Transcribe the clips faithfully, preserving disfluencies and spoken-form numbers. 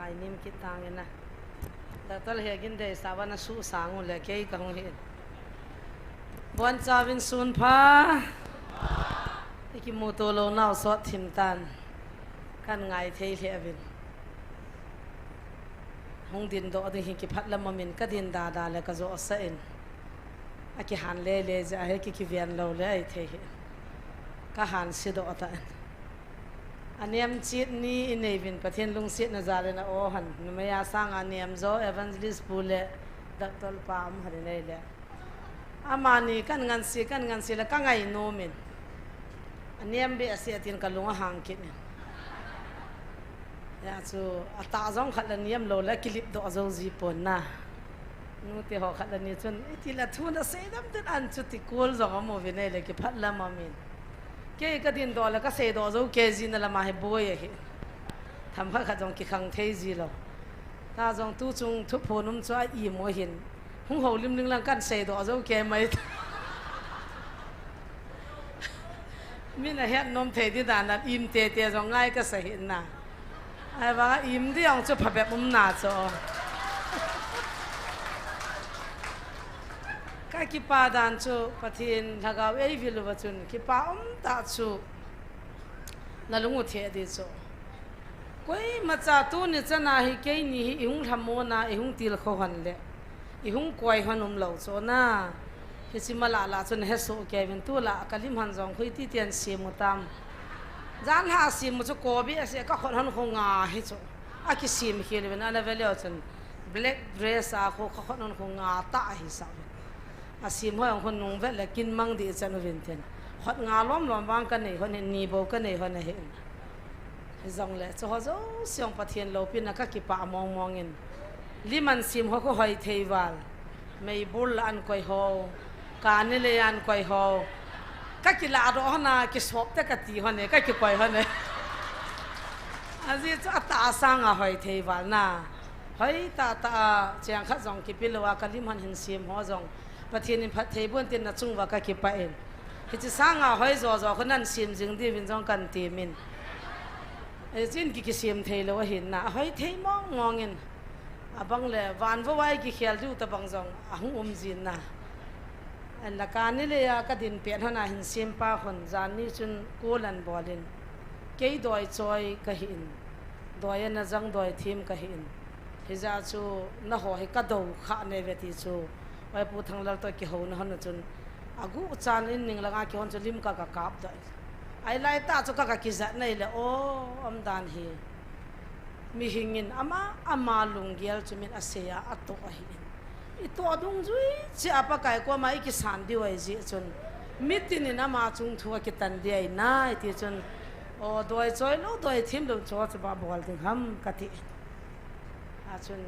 Ai nim kit tang in a. Doctor Hegin deisah uva na suhsang u le kei ka hung hi in. Bonchauvin sun pha. I kimuto lou nau sot thim tan. Kan ngai thei lheh uvin. Hung dindoh ding hi kiphat lam umin ka din dada le ka johsah in. A kihan lele jeh a hi ki kiven lou le ahi thei hi. Ka hanse doh tan. A niam chet ni i nei uvin Pathen lungsetna jal in a o han. Numei a sanga niam jo Evangelist pu le Doctor pa um han i nei le. Amani kan ngansi, kan ngansi le ka ngai nom in. A niam behseh tin ka lung a hang kit in. Hia chu a tah jong khat le niam lou le kilip doh jou ji pon na. Nute ho khat le ni chun, iti le thu na sei dam tin an chu ti kul jong amu uvin ei le kiphat lam umin. Kei ka dindoh le ka seidoh jou kei ji na lam a hi boi ahi. Themkhat khat jong kikhang thei ji lou. Ta jong tu chung thuphon um chu a imu ahin. Hung houlim ling lang kan seidoh jou kei mai. Min a het nom thei di dan a im tete jong ngai ka sa hi na. Ahivang a im di jong chu phabep um na chu. Ka kipa dan chu Pathen lhagao ei vil uva chun kipa um tah chu na lung u theh di chu. Koima cha tuni chan a hi keini hi i hung lhamon a, i hung tilkhou hon le, i hung koi hon um lou chu na. Hiche ma lah lah chun he soh kei uvin tu lah ka lim hon jong khui ti tian sim u tam. Jan lha sim u chu kobi a se ka khut hon khu nga hi chu. A kisim khel uvin a na ve leu chun black dress a khu ka khut hon khu nga tah ahi sa uvin. A sim hoi ang khu nung vet le kin mang di chan uvin tin. Khut nga lom lom vang ka nei hon hin ni bou ka nei hon ahi. Hijongle, chu ho jouse jong Pathen loupina ka kipah mong mong in. Lim an sim ho khu hoi thei val. Meibol la an koi ho. Kani le an koi ho. Ka kilah doh hon a, kisop te ka ti hon e, ka kikoi hon e. Ajeh chu a tah a sanga hoi thei val na. Hoi tah tah a, cheng khat jong kipe lou a, ka lim hon hin sim ho jong. Pathen in phatthei boh in tin na chung uva ka kipah in. Hiche sanga hoi jo jo khu nan sim jing diuvin jong kan temin. Hichun ki kisim thei lou ahin na, a hoi thei mong mong in. Abang le, van vou a i kikhel diu tabang jong, a hung um jin na. An la kani le a ka din pet hon a hin sim pa hon, jan ni chun kol an bol in. Kei doi choi ka hi in. Doi a na jang doi thim ka hi in. Hijeh chu na ho hi ka do kha ne ve ti chu. Oi Pu Thanglal toh kihouna hon chun. A gu chan in ning langa kihon chu lim ka ka kap doh. Ai lai tah chu ka ka kijat nei le o um dan hi. Mihing in ama, ama lunggel chu min a sei a, a toh ahi in. I toh dungjui cheh a Pakai koma i kisan diu ahi jeh chun. Mitin in ama chung thu a kitan di ahi nai ti chun. O doi choi lou, doi thim lou chu chu ba bol ding ham ka ti. A chun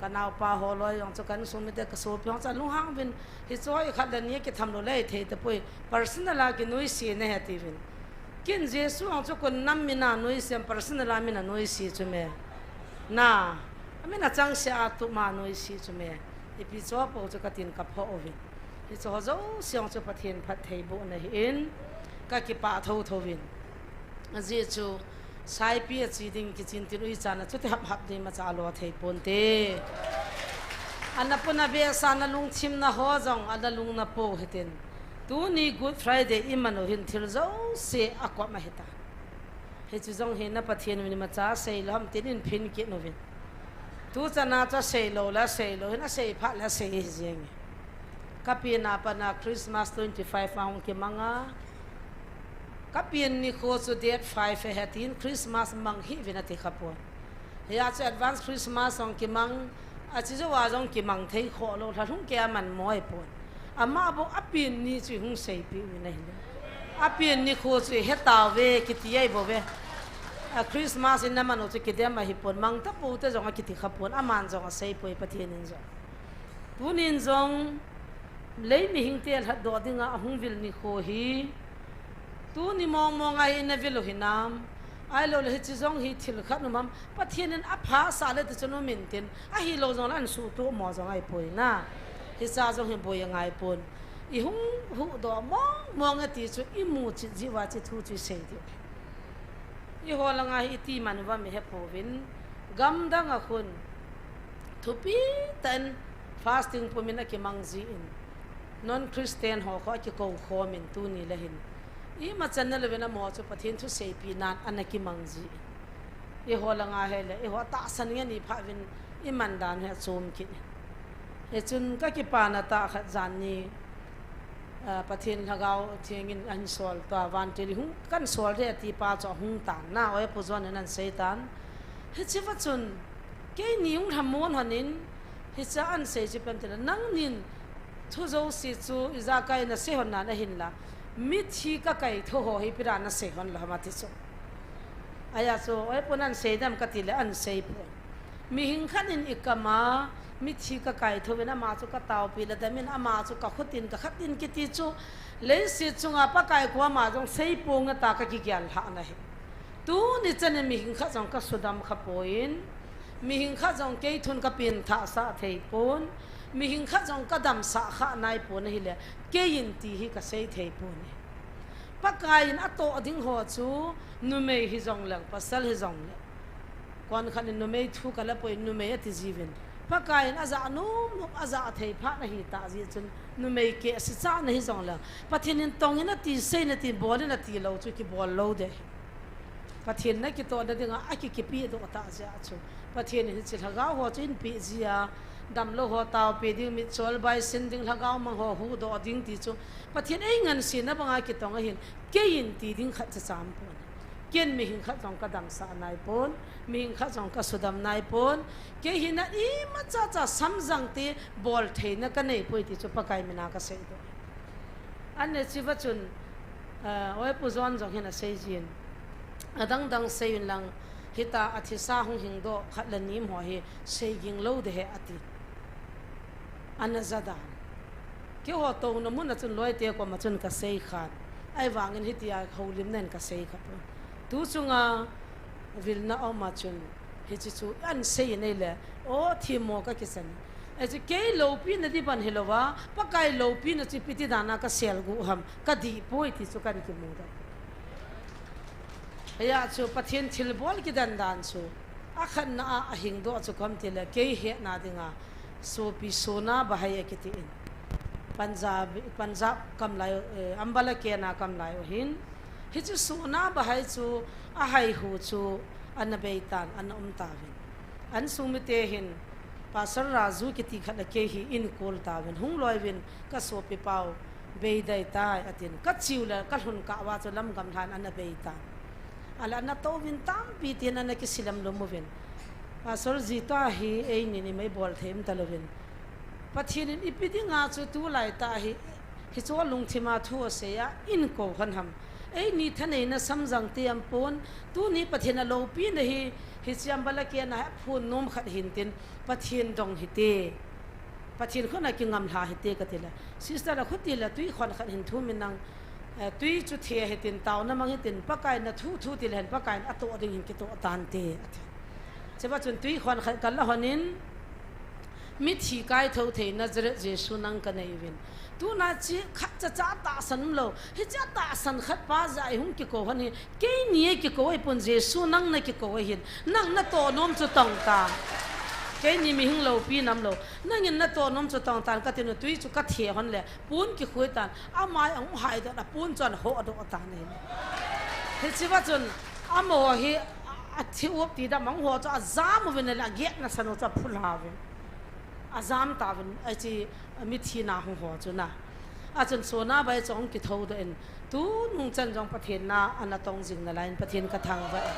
ka naopa ho loi jong chu kan sung mite ka sopi jong chu a lunghang uvin hi choi khat le ni kitham lou le thei tapoi personal a kinuisat na he ti uvin. Kin Jesu jong chu kon nam min a nuisat personal a min a nuisat chu me. Na, a min a chang se a tu ma nuisat chu me. Ipi chu po chu ka tin ka pho uvin. Hi chu ho jouse jong chu Pathen phatthei boh na hi in ka kipah tho tho uvin. Ajeh chu Saipi a chi ding kichin tin ui chan a chuti hap hap ding ma cha lo thei pon te. Ana puna be sa na lungthim na ho jong ana lung na po hitin. Tuni Good Friday i man u hin thil jouse a kop ma hita. Hichu jong hi na Pathen u ni ma cha sei lou ham tin in phin kit uvin. Tu chan a cha sei lou la sei lou hin a sei phat la sei hi jeng. Ka pi na pa na Christmas twenty five a hung kimang a. Ka pian nikho chu date five ahi tin Christmas mang hih uvin ati kha pon. Hia chu advance Christmas jong kimang, a chi jou a jong kimang thei kho lou, lha lhung kei a man moi pon. Ama bou a pian ni chu hung seipi uvin ahile. A pian nikho chu he tauve kiti ahi bouve. A Christmas in na man u chu kidem ahi pon, mang ta pou te jong a kiti kha pon, aman jong a sei poi Pathen in jong. Tunin jong, lei mihing te lhatdoh dinga ahung vil nikho hi. Tuni mong mong a hi ina vil u hinam. Ahilou le hiche jong hi thil khat um am. Pathen in apha sah le ti chun um intin. Ahilou jong le an suhtuh mo jong ahi poi na. Hicha jong hi boi angai pon. I hung huhdoh mong mong a ti chu i mu chit jiu a chi thu chu i sei diu. I ho langa hi iti man uvam i he pouvin. Gamdang a khun thupi tah in fasting pumin akimang jin, non Christian ho khu akikou khomin tuni le hin ima channa louvin amaho chu Pathen thuseipi nan ana kimang jin. Eiho langa hile eiho tahsan nge ni phat uvin iman dan hi achom kit in. Hichun kakipana tah khat jan ni, ah, Pathen Lhagao Theng in ahin sol tua vantil hung kan sol de ati pa chu ahung tan na, oi Pu John in ahin sei tan. Hiche va chun keini hung lhamon hon in, hiche a ahin sei chu ipi ham itile, nangnin thu jouse chu ijakai nasei hon nan ahinla, mithi kakaithou ho hi ipi dan nasei hon lou ham ati chu. Ahi a chu, oi Pu, nahin sei dem katile ahin sei poi. Mihing khat in ikam a mithi kakaithou in ama chu kataopi le damin ama chu kakhut in kakhat in kiti chu leiset chunga Pakai koma jong sei ponge tia kakigel lhahna ahi. Tuni chan in mihing khat jong kasudam kha poi, mihing khat jong kei thun kapenthah sah thei pon, mihing khat jong kadamsah kha nai pon ahile, keiin ti hi kasei thei pon ahi. Pakai in atoh ding ho chu numei hijongleng pasal hijongleng, konkhat in numei thu kala poi, numei ati jiuvin, Pakai in aja nom nom aja thei phat ahi tah jeh chun, numei kehse chahna hijongleng Pathen in tong in ati, sei in ati, bol in ati lou chu kibol lou ding. Pathen nakitohna dinga akikipedoh tah jeh a chu, Pathen in hiche lhagao ho chu eipeh jia, damlou ho taopi ding, mitchol baisin ding, lhagao mang ho huhdoh ding ti chu Pathen eingansena banga kitong ahin, keiin ti ding khat cha cham pon. Ken mihing khat jong kadamsah nai pon, mihing khat jong kasudam nai pon, kei hina imacha cha samjang te bol theina kanei poi ti chu Pakai mina kaseidoh. Ane hiche va chun, ah, oi Pu John jong hin asei jin, adang dang sei unlang, hitia athisa hung hingdoh khat le ni um ho hi sei ging lou ding ahi ati. Ana ja dan. Keiho touna mun a chun loite koma chun kasei khan. Ahivangin hitia houlimna in kasei kha poi. Tu chunga vilna aum a chun hiche chu ahin sei in ahile, o, themmo kakichan. Hiche kei loupina ding ban hilouva, Pakai loupina chu ipi ti dan a kaselguh ham, kadih poi ti chu kahin kimudoh. Hijeh chun Pathen thilbol kidan dan chu, akhatna a ahingdoh chu koi ham itile, kei hetna dinga sopi Sona Bahai akiti in, Punjab, Punjab kam lai u, eh, Ambala Ken a kam lai u ahin, hiche Sona Bahai chu ahaihu chu ana beitan, ana um tauvin. Insung mite hin Pastor Raju kiti khat le kei hi eikol tauvin, hung louvin, kasopi pau, beidei tai atin, kache u le kalhun kah uva chu lamgam lhan ana beitan. Ahile ana touvin, tampi tin ana kisilem lum uvin, Pastor ji, tua hi einin ima ibol thei um talouvin, Pathen in ipi dinga chu tulaitah hi hiche lungthima thu asei a eikou hon ham. Eini thaneina samjang te aumpon, tuni Pathen aloupina hi, hiche Ambala Ken a hi aphon nom khat hintin, Pathen dong hite, Pathen khut a kingamlha hite katile, Sister, akhuti le twi khon khat hin thum in nang, eh, twi chu the hitin, taona mang hitin, Pakai in athu thu tile hen, Pakai in atoh ding hin kitoh tante ati. Hicheva chun twi khon khat kala honin, mithi kaithou thei Nazareth Jesu nang kanei uvin. Tuna hiche khatcha cha atahsan umlou, hiche atahsan khat pa jeh a ihung kikou hon hi, keini eikikou ahipon, Jesu nang nakikou ahin, nang natoh nom chu tongtan. Keini mihing loupina umlou, nangin natoh nom chu tongtan katin, twi chu kathe hon le, pon kikhui tan, amai ahung haidoh a pon chu ahin hodoh tan ahi. Hicheva chun, amaho hi, a, athi up ti dam, amaho chu ajam uvin le, agetna san u chu aphulha uvin, ajam tauvin, hiche mithi na hung ho chu na. Achun Sona Bahai chu ahung kithoudoh in, tunung chan jong Pathen na ana tong jing nalaiyin Pathen kathangvah e.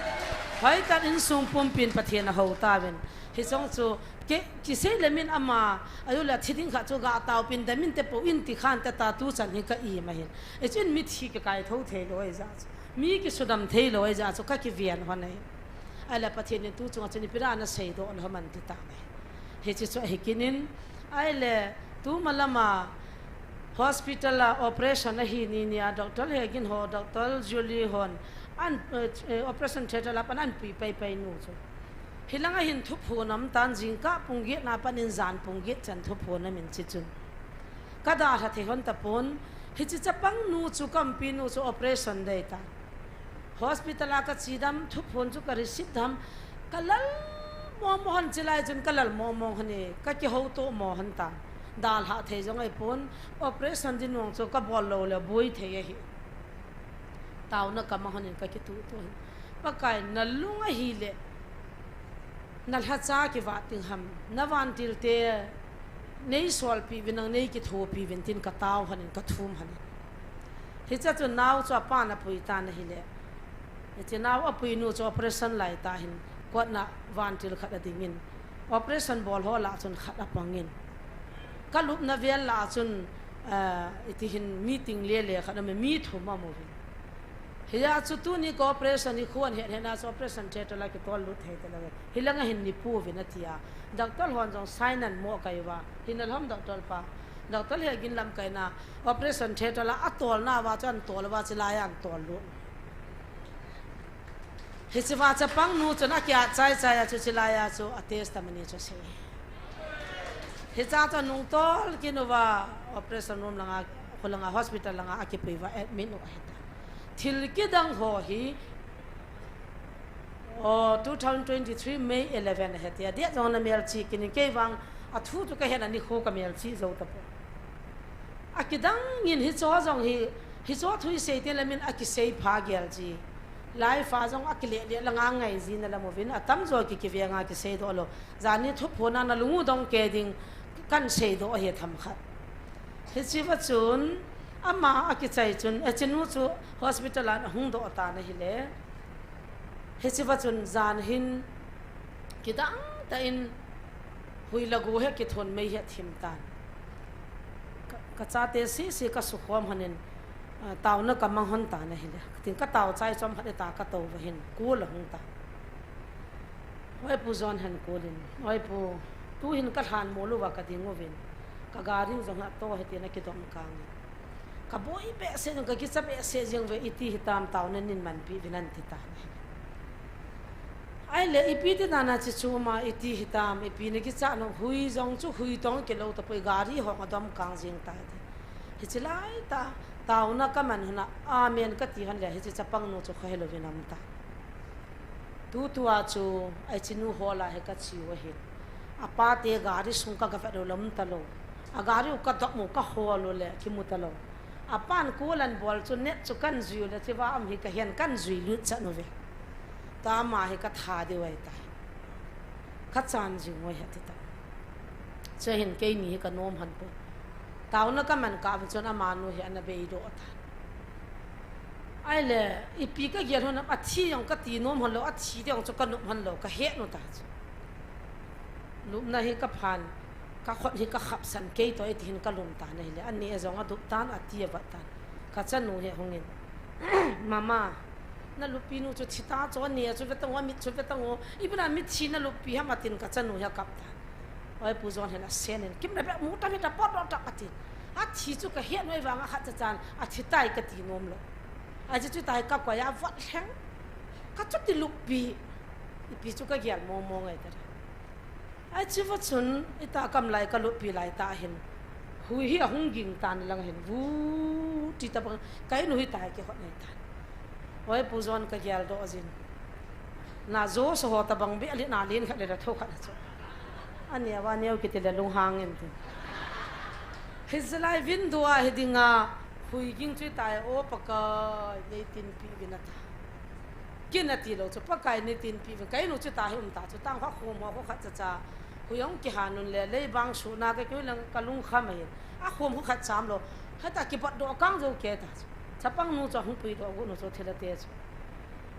Hoitah in insung pumpin Pathen ahou tauvin. Hiche jong chu, kei, kisei le min ama, ahilou le thi ding khat chu gataopin, damin te pou in ti khan teta tuchan hi ka-im ahin. Hichun mithi kikaithou theilou ahijeh chu, mi kisudam theilou ahijeh chu kakiven hon ahi. Ahile Pathen in tu chunga chun ipi dinga naseidoh lou ham ati tan ahi. Hiche chu ahi kit in, ahile tumalama hospital a operation ahi ni nia, Doctor Hegin ho, Doctor Julie hon, an, eh, operation theatre a pat ahin pui paipai nu chu, hilanga hin thuphon aumtan, jingkah pung get na pat in jan pung get chan thuphon aumin, hiche chun kadalha thei hon tapon. Hiche chapang nu chu, kaumpi nu chu operation dei tan. Hospital a kachidam, thuphon chu ka receive dam, kalal Mo mo hon chilai chun ka lal mo mo hon e, ka kihou to mo hon ta. Dalha thei jong ai pon, operation din wang chu ka bol lo le boi thei ahi. Tauna ka ma hon in ka kitu to hin. Pakai na lung ahi le, na lhacha kivat ding ham, na vantil te nei solpi vin ang nei kithopi vin tin ka tau hon in ka thum hon in. Hicha chu nau chu apa na pui ta na hi le. Hiche nau apui nu chu operation lai ta hin, kotna vantil khat a dingin, operation bol ho lah chun khat a pangin, ka lupna vel lah chun, eh, iti hin meeting le le khat a mi, mi thum a mu hin. Hiya chu tuni ka operation hi khuan het het na chu operation theatre la kitol lut thei ta la ve. Hilanga hin ni pu vin a tia. Doctor hon jong sign an mo kai va. Hin alhom doctor pa. Doctor he gin lam kai na operation theatre la a tol na va chu an tol va chilai an tol lut. Hichiva chapang nu chun a kia chai chai a chu chilai a chu a testimony chu sei. Hicha chu nung tol kinuva operation room langa, khulanga hospital langa a kipui va admit u ahita. Thil kidang ho hi, o, two thousand twenty-three May eleven ahi tia. Dia jong na mel chi kinin kei vang a thu chu ka hena ni khu ka mel chi zo ta po. A kidang in hicho jong hi, hicho thui sei te lamin a kisei pha gel chi. Lai fa jong a kile le la nga ngai ji na la mo vin a tam jo ki ki ve nga kisei do lo. Jani thu pho na na lungu dong ke ding kan sei do he tham khat. Hichiva chun ama a kichai chun a chinu chu hospital an hung do ta na hi le. Hichiva chun jan hin kidang ta in hui lagu he kithon mei he thim tan. Ka, ka chate si si ka sukhom hanin, ah, tauna ka mang hon ta na hi le. Tin ka tau chai chom khat ta ka to va hin ku la hung ta. Oi pu John han kulin. Oi pu, tu hin ka lhan mo lu va ka ding uvin. Ka gari u jong ha to he tin a kidom kang. Ka boi behseh jeng, ka kicha behseh jeng ve, iti hitam tauna nin manpi vin an ti ta. Ahile, ipi ti nana chi chu ma, iti hitam, ipi na kicha no, hui jong chu hui tong kilo ta poi, gari hong a dom kang jeng ta ti. Hichi lai ta, tauna ka man hon a, amen ka ti hon le, hichi chapang nu chu kha helo vin am ta. Tutua chu, ai chinu hola he ka chiu ahin. A pa te gari sung ka ga vet u lom ta lo. A gari u ka dom u ka hol u le kimu ta lo. A pan kulan bol chu net chu kan jui u le chiva am hi ka hian kan jui lut chan u ve. Ta ma hi ka tha diu ai ta. Ka chan jing u ai ha ti ta. Chu hin keini hi ka nom han po. Tauna ka man ka chun amanu hi ana bei do ta. Ahile, ipi ka gel hon a thi jong ka ti nom hon lo, a thi jong chu ka nop hon lo, ka het nu ta chu. Lupna hi ka phan, ka khut hi ka khap san kei to iti hin ka lum ta na hi le, ani a jong a dup tan, a ti a vat tan. Ka chanu hi hungin. Mama, na lupi nu chu thi ta chu, ani a chu ve tang o, a mit chu ve tang o, ipi na mit thi na lupi ham a tin ka chanu hi a kap ta. Oi, Pu John hin a sen in, "Kim na be mu ta mi ta pot ta," a ti. A thi chu ka hian noi vang a khat cha chan, a thi tai ka ti nom lo. A chi chu tai ka koi a vat hleng. Ka chu ti lupi. Ipi chu ka gial mo mo ngai ta. A chi va chun, ita kam lai ka lupi lai ta hin. Hui hi a hung ging tan lang hin. Vu ti ta bang, ka inu hi tai ki hot ngai ta. Oi, Pu John ka gial do jin. Na jo so ho ta bang be ali na lin khat le da tho khat na chu. Ani a va neo kiti le lung hang in tin. Hi zalai vin dua hi dinga hui ging chu tai o Pakai nei tin pi vin a ta. Kin a ti lo chu Pakai nei tin pi vin. Ka inu chu ta hi um ta chu tang kha khom ho khat cha cha. Hui ong ki hanun le lei bang su na ka keu lang ka lung kha mai. A khom khat cham lo. Hata ki bat do kang jo ke ta chu. Chapang nu chu hung pui do gu nu chu thila te chu.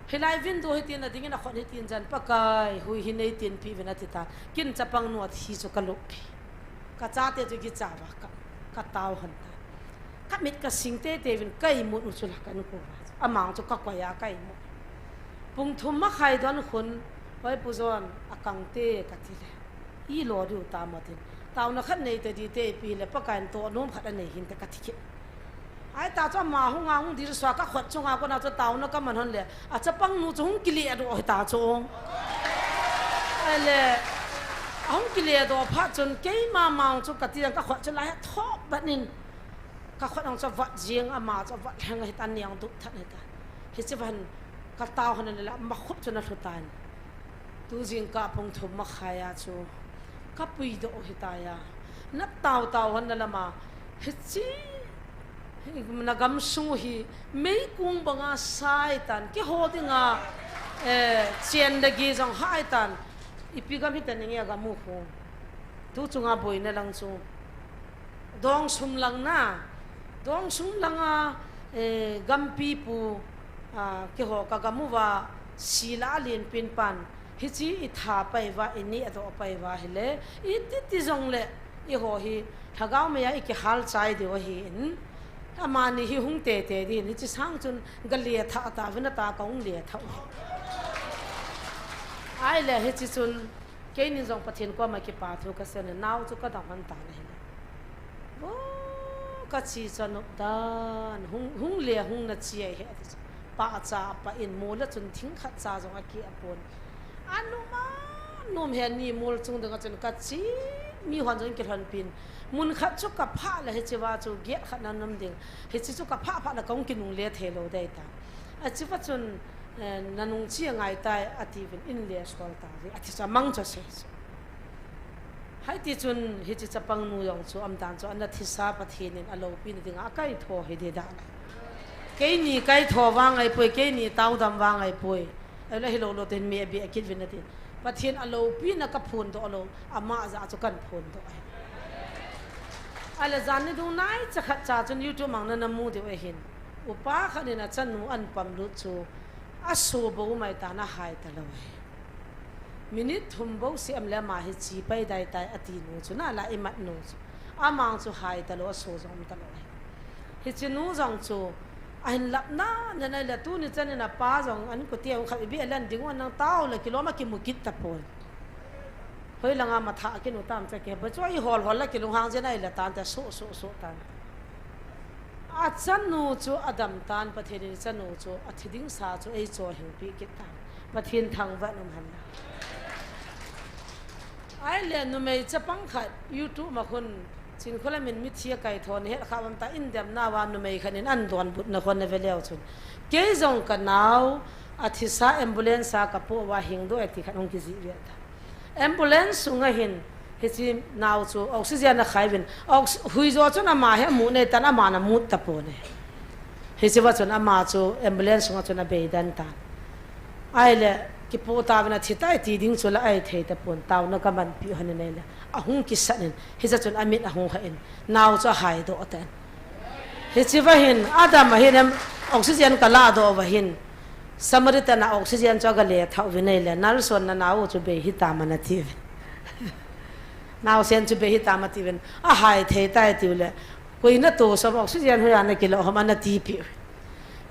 Hilai vin du hitin a dingin a khon hitin jan Pakai, hui hi nei tin pi vin a ti ta. Kin chapang nu a thi chu ka lup pi. Ka chate chu ki cha va ka, ka tau han ta. Ka mit ka sing te te vin ka imut u chu la ka nu ko va. Amang chu ka koi a ka imut. Pung thum ma khai don khun, Oi Pu John, a kang te ka ti le. I lo diu ta mo tin. Tauna khat nei te di te pi le Pakai in to nom khat a nei hin te ka ti ki. Ai ta chu ama hung a hung dil sua ka khut chunga kona chu tauna ka man hon le. A chapang nu chu hung kile a do hi ta chu. Ai le. A hung kile a do pha chun keima mang chu ka ti ka khut chu lai thop bat nin. Ka khut ang chu vat jing ama chu vat hang hi ta niang dup that hi ta. Hi chi van ka tau hon le la ma khup chu na hlu tan. Tu jingkah pung thum makhai a chu ka puidoh u hitai a. Na taotao hon na lama, hichi, na gamsung u hi meikong banga sai tan, keiho dinga, eh, chen le gi jong hai tan, ipi gam hita ninge a gam u khu. Tu chunga boina lang chu. Dongsum lang na, Dongsum langa, eh, gampi pu, ah, keiho ka gam uva, sila alen pin pan, hichi i tha pai uva, i neh doh pai uva hile, i titi jongle, eiho hi, lhagao meiya i kihal chai diu ahin, amani hi hung tete din, hichi sang chun, ga letha ta, vin a ta ka hung letha u. Ahile, hichi chun, Keini jong Pathen koma kipa thu ka sei in, nao chu ka dong hon tan ahi. Vo, ka chi chu anop dan, hung, hung le hung na chi ahi ati chu. Pahcha apah in mol a chun thing khat cha jong aki apon. Anom anom hi ani mol chung dinga chun ka chi, mi hon jong kilhon pin. Mun khat chu ka phah le hichi va chu gate khat na nom ding. Hichi chu ka phah phah le ka hung kinung le thei lou dei ta. Achi va chun, eh, na nung chi angai tai, ati vin in le sol ta ve, ati chu amang chu asei chu. Hiti chun hichi chapang nu jong chu umdan chu ana thisa Pathen in aloupina dinga akaitho hi ding dan. Keini kaitho vang ahipoi, keini taodam vang ahipoi. Ahile hilou lou ten mi abi akit vin ati. Pathen aloupina ka phondoh lou, ama jah chu kan phondoh ahi. Ahile jan ni dung naicha khat cha chun YouTube mangna na mu diu ahin. Upa khat in achanu an pamlut chu aso bou mai tan ahai talou ahi. Minute thum bou seh um le ama hi chi pai dai tai ati nu chu, na la imat nu chu. Amang chu hai talou, aso jong um talou ahi. Hichi nu jong chu ahin lap nan, nan ahile tuni chan in apa jong an kuteu khat ibi alan ding u nang tao le kilom a kimu kit tapon. Hoi langa matha kinu tam cha ke, ba chu i hol hol la kilunghang jeng ahile tan ta, so, so, so tan. Achanu chu adam tan, Pathen in chanu chu athi ding sa chu eicho hingpi kit tan. Pathen thangvah in um hen lang. Ahile numei chapang khat YouTube ma khun Chinkholam in mithi akaitho na het kha uvam ta, in demna uva numei khat in an donbutna khun na ve leu chun. Kei jong ka nao athisa ambulance a ka po uva hing doh e ti khat hung kijih ve ta. Ambulance sunga hin, hichi nao chu oxygen akhai uvin, ox-, huijo chun ama hi amu nei tan, ama na mut tapon e. Hichi va chun ama chu ambulance sunga chun abei den tan. Ahile, kipo tauvin athi tai ti ding chu la ahi thei tapon, taona ka manpi u ahin ahile. Ahung kisat in, hicha chun amit ahung kha in, nao chu ahai doh tan. Hichi va hin, adam ahin em, oxygen ka la doh uva hin. Samaritan a oxygen chu aga letha uvin ahile, nurse hon na nao chu bei hitam ana ti uvin. Naosen chu bei hitam ati uvin. Ahai thei tai ati u le. Koi na to som oxygen hoiya na kilo ham ana ti pi uvin.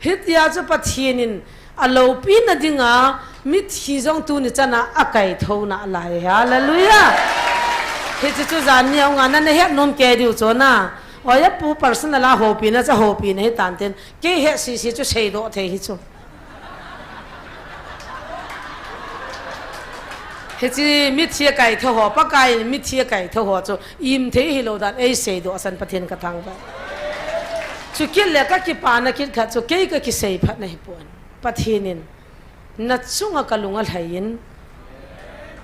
Hitia chu Pathen in aloupina dinga mithi jong tuni chan a akaitho nalai. Hallelujah. Hichi chu jan ni a hung a na na het nom kei diu chu na. Oya pu personal a houpina chu houpina hitan tin. Kei het sese chu seidoh thei hi chu. Hichi mithi akaitho ho, Pakai in mithi akaitho ho chu, im thei hilou dan, ei seidoh asan Pathen ka thangvah. Chukit le ka kipana kit khat chu, kei ka kisei phat na hipon. Pathen in, na chunga ka lung alhai in,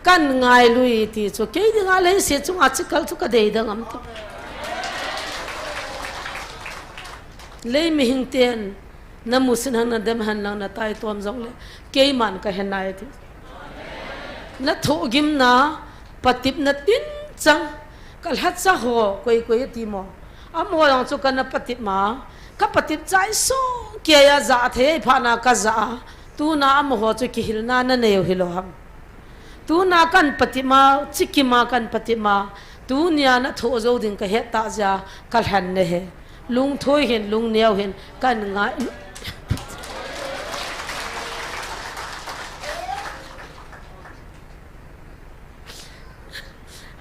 kan ngailu e ti chu, kei dinga leiset chunga chikal chu ka dei dang am tu. Lei mihing ten, na musit hen lang, na dem hen lang, na taitom jongle, keiman ka he nai ti. Na thohgimna, patepna tin chang, ka lhacha ho, koi koi ati mo. Amaho jong chu kana patep ma, ka patep chai song kei a ja thei phat na ka ja a, tuna amaho chu kihilna na nei u hilou ham. Tuna kan patep ma, chikim a kan patep ma, tunia na thoh jou ding ka het tah jeh a ka lhen na he. Lungthoi hin, lungneo hin, kan ngai.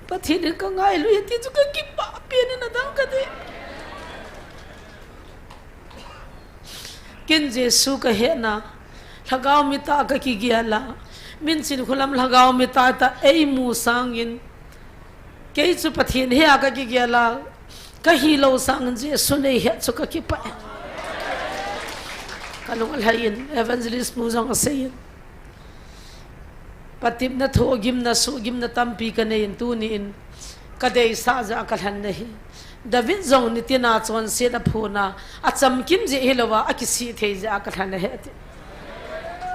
Pathen in ka ngailu e ti chu ka kipah pen in adang ka dei. Ken Jesu ka hetna, lhagao mit a ka kigel a, min Chinkholam lhagao mit a ta eimu sangin, kei chu Pathen hea ka kigel a, ka hilou sangin Jesu nei het chu ka kipah e. Ka lung alhai in, evangelist pu jong asei in. Patepna, thohgimna, suhgimna tampi kanei in tuni in kadeisah jeh a kalhen ahi. David jong nitina chonset aphon a, achamkim jeh hilouva, akisih thei jeh a kalhen ahi ati.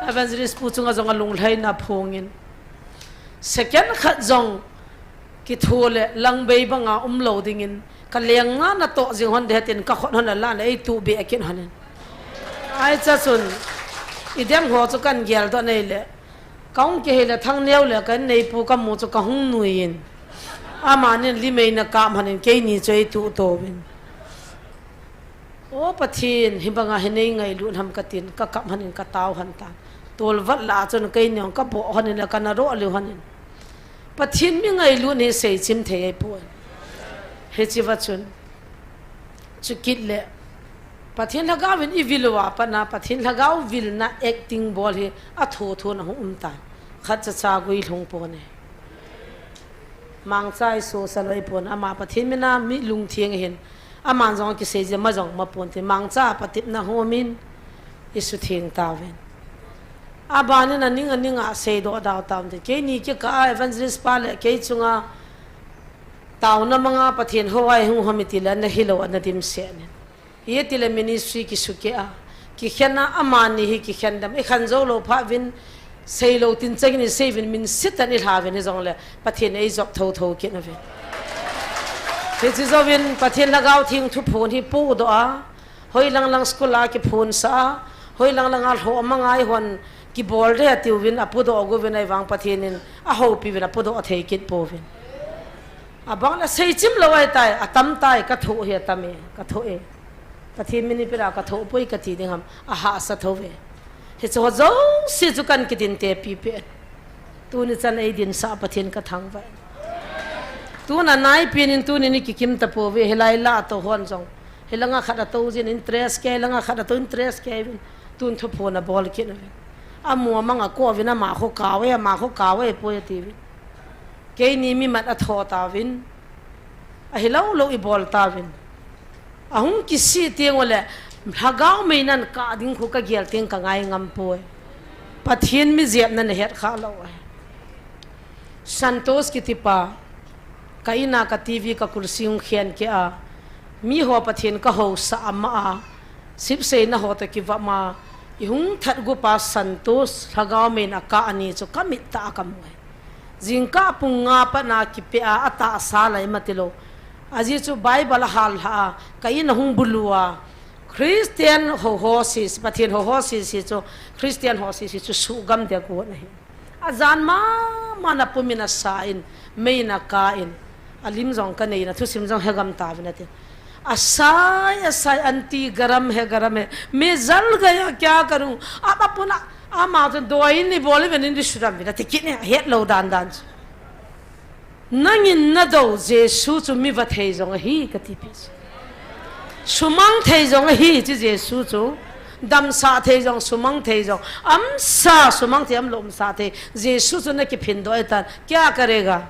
Evangelist pu chunga jong alunglhaina aphongin. Second khat jong kitho le langbei banga umlou dingin, kalengna natoh jing hon ding atin kakhut hon alan eituhbeh kit honin. Ahi chachun, idem ho chu kahin geldoh nei le. Kahung kihei le Thangneo le ka inneipu kamu chu kahung nuiyin. Amanin limei ana kap honin keini chu eituh touvin. O Pathen, hibanga hi neingailut ham katin, kakap honin katao hon tan. Tolvat lah a chun keini jong kaboh honin le kana roh lih honin. Pathen mi ngailut hi seichim thei ahipoi. Hicheva chun. Chukit le. Pathen lhagao in ivil uva pat a, Pathen lhagao vilna acting bol hi athothon ahung um tan. Khatcha cha guilhung pon e. Mangcha isosa lou ahipon, ama Pathen mina mi lungtheng ahin. Aman jong akisei jeh a ama jong maponte. Mangcha patepna hung umin isutheng tauvin. Abanin aning aning a seidoh dau tauvinte. Keini kikah a evangelist pa le kei chunga taona manga Pathen hou a ihung hom iti le ana hilou ana dimset in. Itile ministry kisukeh a, kikhen a, amani hi kikhen dem. Ikhen jou lou phat uvin, seilou tin chengin isei uvin, min sitan ilha uvin hijongle, Pathen in eijop thotho kit uvin. Hiche jouvin, Pathen Lhagao Theng thuphon hi podoh a, hoilang lang school a kiphonsah a, hoilang lang a lhoh manga eihon kibol ding atiuvin, apodoh uvin ahivang Pathen in ahoupi uvin apodoh thei kit pouvin. Abang le seichim lou ahitai, atam tai, kathoh hi atam e, kathoh e. Pathen min ipi a kathoh poi kati ding ham, ahahsa thou ve. Hiche ho jouse chu kahin kidinte pipen. Tuni chan eidinsah Pathen kathangvah e. Tuna naipen in tuni ni kikim tapouve, hilai lah a tou hon jong. Hilanga khat a tou jin interest kei, hilanga khat a tou interest kei uvin. Tun thuphon abol kit uvin. Amu amang akou uvin, ama khu kau e, ama khu kau e poi atiuvin. Keini mimat atho tauvin. Ahilou lou ibol tauvin. Ahung kisih teng ule, lhagao meinan kah ding khu kagel teng kangai ngam poi. Pathen mi jepna nahet kha lou ahi. Santos kitipa, ka in a ka TV ka kursi hung khen keh a, miho Pathen kahousah ama a, sipseina ho toh kivop a, ihung that gup a Santos lhagao meinan akah ani chu kamit tah a kamu ahi. Jingkah pung nga pat a kipeh a, atahsa lai matilou. Ajeh chu Bible ahal lha a, ka in ahung bulu a, Christian ho ho sese, Pathen ho ho sese chu, Christian ho sese chu suhgam ding agot ahi. Ajan mama in apum in asa in, meinan akah in, alim jong kanei in, athusim jong hegam tauvin ati. Asai, asai, aunty, garam hai, garam hai. Main jal gaya, kya karun? Ab apuna, ama chun dawai in ibol uvin in isuram uvin ati kit e, ahet lou dan dan chu. Nangin nadou Jesu chu mi va thei jong ahi kati pi chu. Sumang thei jong ahi chu Jesu chu. Damsah thei jong, sumang thei jong. Amsa sumang thei, amlou umsah thei. Jesu chu nakiphin doh ahitan. Kya karega?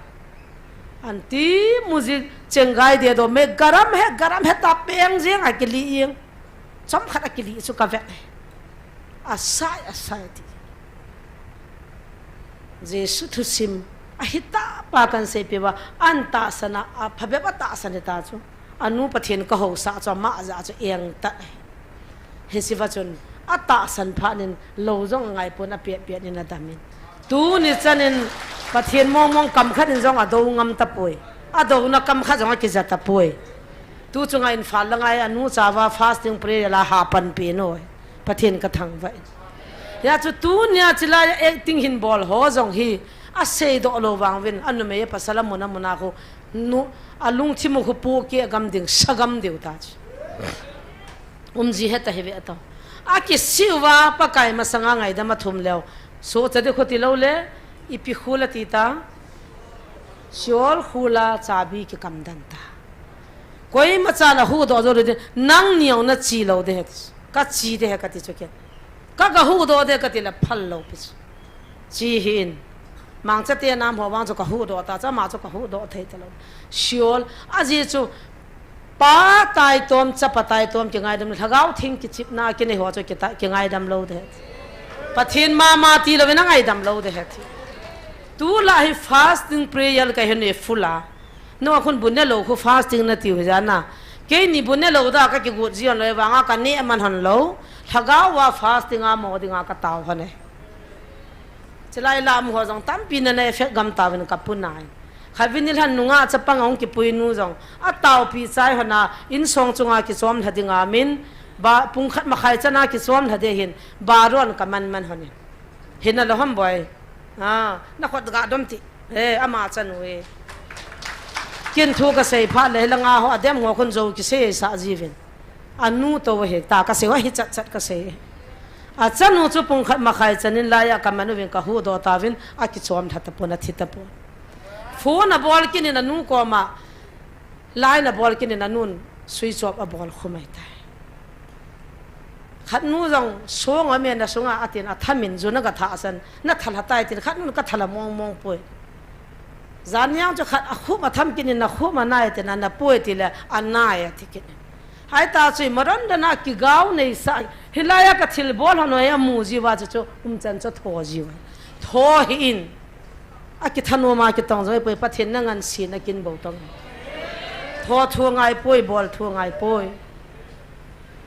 Aunty, mujhe chenggai de do, main garam hai, garam hai, tapeng jeng akili jeng. Chomkhat akili chu kavet. Asai, asai ti. Jesu thusim ahitah pa kahin seipeh uva, ahin tahsan a, aphabep a tahsan hita chu. Anu Pathen kahousah chu ama jah chu engtah. Hicheva chun atahsan phat in lou jong angai pon, apet pet in adam in. Tuni chan in Pathen mong mong kam khat in jong adou ngam tapoi. Adouna kam khat jong akija tapoi. Tu chunga Imphal langa hi anu chauva fasting prayer la hapan pen oi. Pathen kathangvah in. Hijeh chun tunia chilai acting hin bol ho jong hi aseidoh lou vang uvin, anumei apasal amun amun a khu nu, alungthim u khu pohkeh gam ding, sa gam diu ta chu. Umji heta hi ve ato. Akisih uva Pakai masanga ngaidam athum leu. Sohcha ding khu tilou le, ipi khul ati ta. Sheol khul a chabi kikam den ta. Koima chan ahuhdoh jou lou ding, nang neo nachi lou ding ahi. Kachi ding ahi kati chu ken. Ka, kahuhdoh ding kati le phal lou pi chu. Chi hih in. Mangcha te nam ho vang chu kahuhdoh ta, chama chu kahuhdoh thei talou. Sheol, ajeh chu Pa taitom, Chapa taitom kingaidam, Lhagao Theng kichepna kinei ho chu kita, kingaidam lou ding ahi. Pathen mama tilou in angaidam lou ding ahi. Tulai hi fasting prayer kahin e full a. Nangho khun bu nelou khu fasting natiu hijeh a. Keini bu nelou da kakigot ji hon lou vanga kaneh man hon lou. Lhagao a fasting a mo dinga katao hon e. Chulai lam ho jong tampi nana effect gam tauvin kapu nai. Khatvei nilhah nunga chapang ahung kipui nu jong ataopi chai hon a insong chunga kichom lha dinga min ba pung khat makhai chan a kichom lha ding hin baron kaman man hon e. Hinalou ham boi. Ah, nakhut ga dom ti. Eh, ama chanu e. Kin thu kasei phat le hilanga ho adem ho khun jou kisei sa jiuvin. Anu tou hi ta kasei ho hi chat chat kasei. Achanu chu pung khat makhai chan in laiya kaman uvin kahuhdoh tauvin akichom lha tapon athi tapon. Phone abol kin in anu koma. Line abol kin in anun switch off abol khum ahitai. Khat nu jong song a mena sunga atin athamin juna gatha asan. Natha lha tai tin khat nun katha lha mong mong poi. Jan jang chu khat akhum atham kin in akhum anai tin anapoi tile anai ati kin. Hita chu maron dana kigao nei sa. Hilaiya kathilbol hon a mu jiuva chu chu umchan chu tho jiuva. Tho hih in. Akithanoma kitong jong ipoi Pathen nangan sin akin bou tong. Tho thu ngai poi, bol thu ngai poi.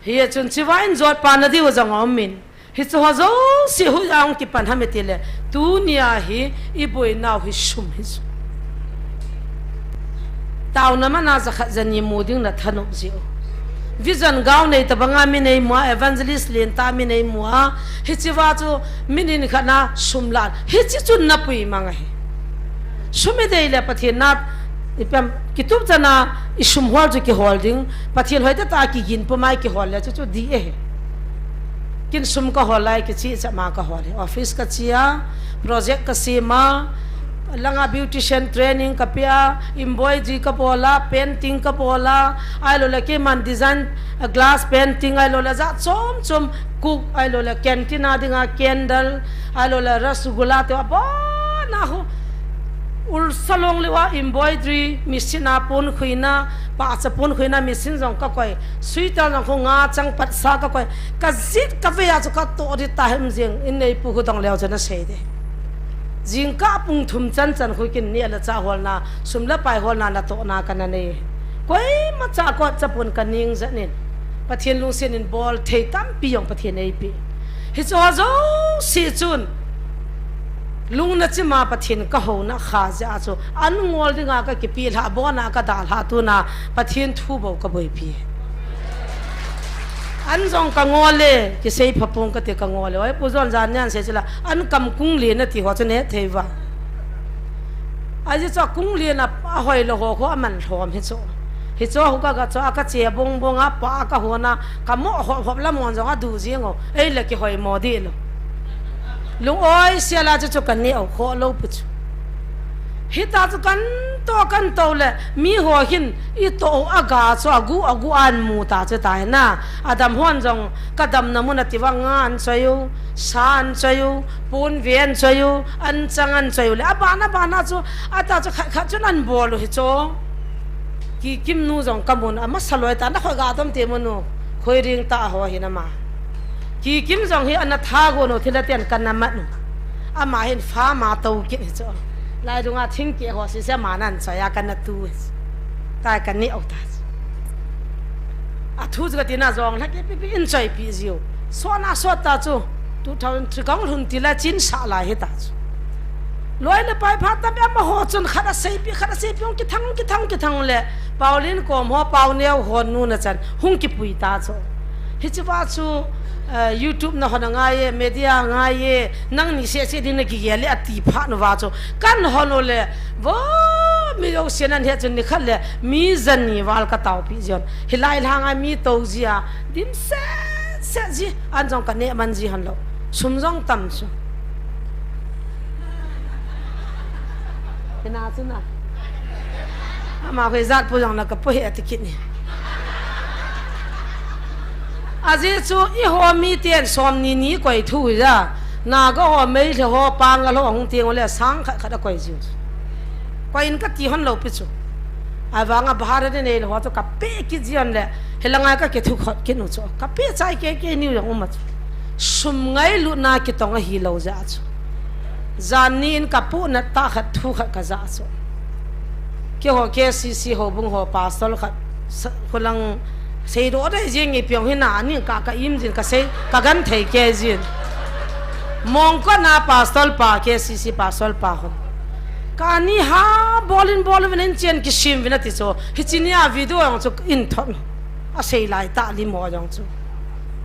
Hichun chiva in jotpa nadiu jong aumin. Hichu ho jouse hu jong kipan ham itile. Tunia hi iboinau hi sum hi chu. Taona mana jakhat jani mu ding nathanop jiu. Vision gao nei tabanga mi neimu a, evangelist lentah mi neimu a, hichiva chu mi nikhat na sum la, hichi chun napui mang ahi. Sum idei le Pathen na, ipi ham, kitup chana isum hol chu kihol ding, Pathen hoitah tah kigin puma kihol le chu chu di ahi. Kin sum kahol lai kichi chama kahol ahi. Office kachi a, project kasem a, langa beautician training kapeh a, embroidery kabol a, painting kabol a, ahilou le keiman design, glass painting ahilou le jat chom chom, cook ahilou le canteen a dinga candle ahilou le rasgulla te abon a khu. Ulsa long leuva embroidery machine a ponkhuina, pahcha ponkhuina machine jong kakoi, sweater jong khu nga chang patsa kakoi, kajit kavei a chu katoh ding tahim jing, inneipu khu dong leu chu nasei ding. Jingkah pung thum chan chan khu kin neh le chah holna, sum le pai holna natohna kana nei. Koima chah kot chapon kaning jat in. Pathen lungset in bol thei tampi jong Pathen eipeh. Hichu ho jouse chun lungna chima Pathen kahouna kha jeh a chu an ngol dinga kakipeh lha, abona kadalha tuna Pathen thu bou kaboipi. An jong kangol e, kisei phapong kati kangol e. Oi, Pu John jan nian sei chula, an kam kung le nati ho chu nehthei va. Ajeh chu kung lena ahoilou ho khu aman lhom hichu. Hichu khu kaga chu a kache bong bong a pa kahona, kamoh hop hop lamon jong adu jing o. Eile kihoimo dih lou. Lung oi sela chu chu kaneh u khoh lou pu chu. Hita chu kanto kanto le miho hin itoh u aga chu agu agu an mu ta chu tai na. Adam hon jong kadamna mun ati vanga an choi u, sa an choi u, ponve an choi u, an chang an choi u le. Abana bana chu ata chu khat khat chun an bol u hichu. Kikim nu jong kamun amasa loi ta, nakhoi ga dom te munu. Khoi ring ta ho hin ama. Kikim jong hi ana tha go no thila ten kana mat nu. Ama hin fa ma to kit hichu. Lai dunga thing ke ho sise ama nan choi a kana tu. Ta kaneh u ta. Athu chu katina jong lha ke pipi in choipi jiu. Sona sot ta chu. Two thousand three kang lhun tila chin sa lai hita chu. Loi le pai phat tam amaho chun khat aseipi, khat aseipi hung kithang, kithang, kithang le. Paulin kom ho, Pauneo ho nuna chan hung kipui ta chu. Hichiva chu, eh, YouTube na hon angai e, media angai e, nangni seh seh ding nakigel e ati phat uva chu. Kan hon u le, vo mi jousen ahet chun nikhat le, mi jani val kataopi jin. Hilai lhanga mi to jia, dimset set ji, an jong kaneh man ji hon lou. Sum jong tam chu. Hina chu na. Ama khoi jat pu jong na kapu he ati kit ni. Ajeh chu eiho miten som ni ni koi thu ja. Naga ho, Meitei ho, Pangal ho hung teng u le sang khat khat akoi jiu. Koi in kati hon lou pi chu. Ahivanga Bharat in eilou ho chu kapeh kit jin le. Hilanga kakithu khot kit nu chu. Kapeh chai kei kei niu jong um a chu. Sum ngailutna kitong ahilou jeh a chu. Jan ni in ka pu nat tah khat thu khat ka ja chu. Keiho K C C houbung ho pastor khat sa-, khulang seidoh dei jing nge piong hi na ni ka, ka im jin ka sei, ka gan thei kei jin. Mongkot na pastor pa, K C C pastor pa hon. Ka ni ha bol in bol uvin in chen kisim uvin ati chu. Hichi ni a video jong chu in thot. A sei lai tah lim ho jong chu.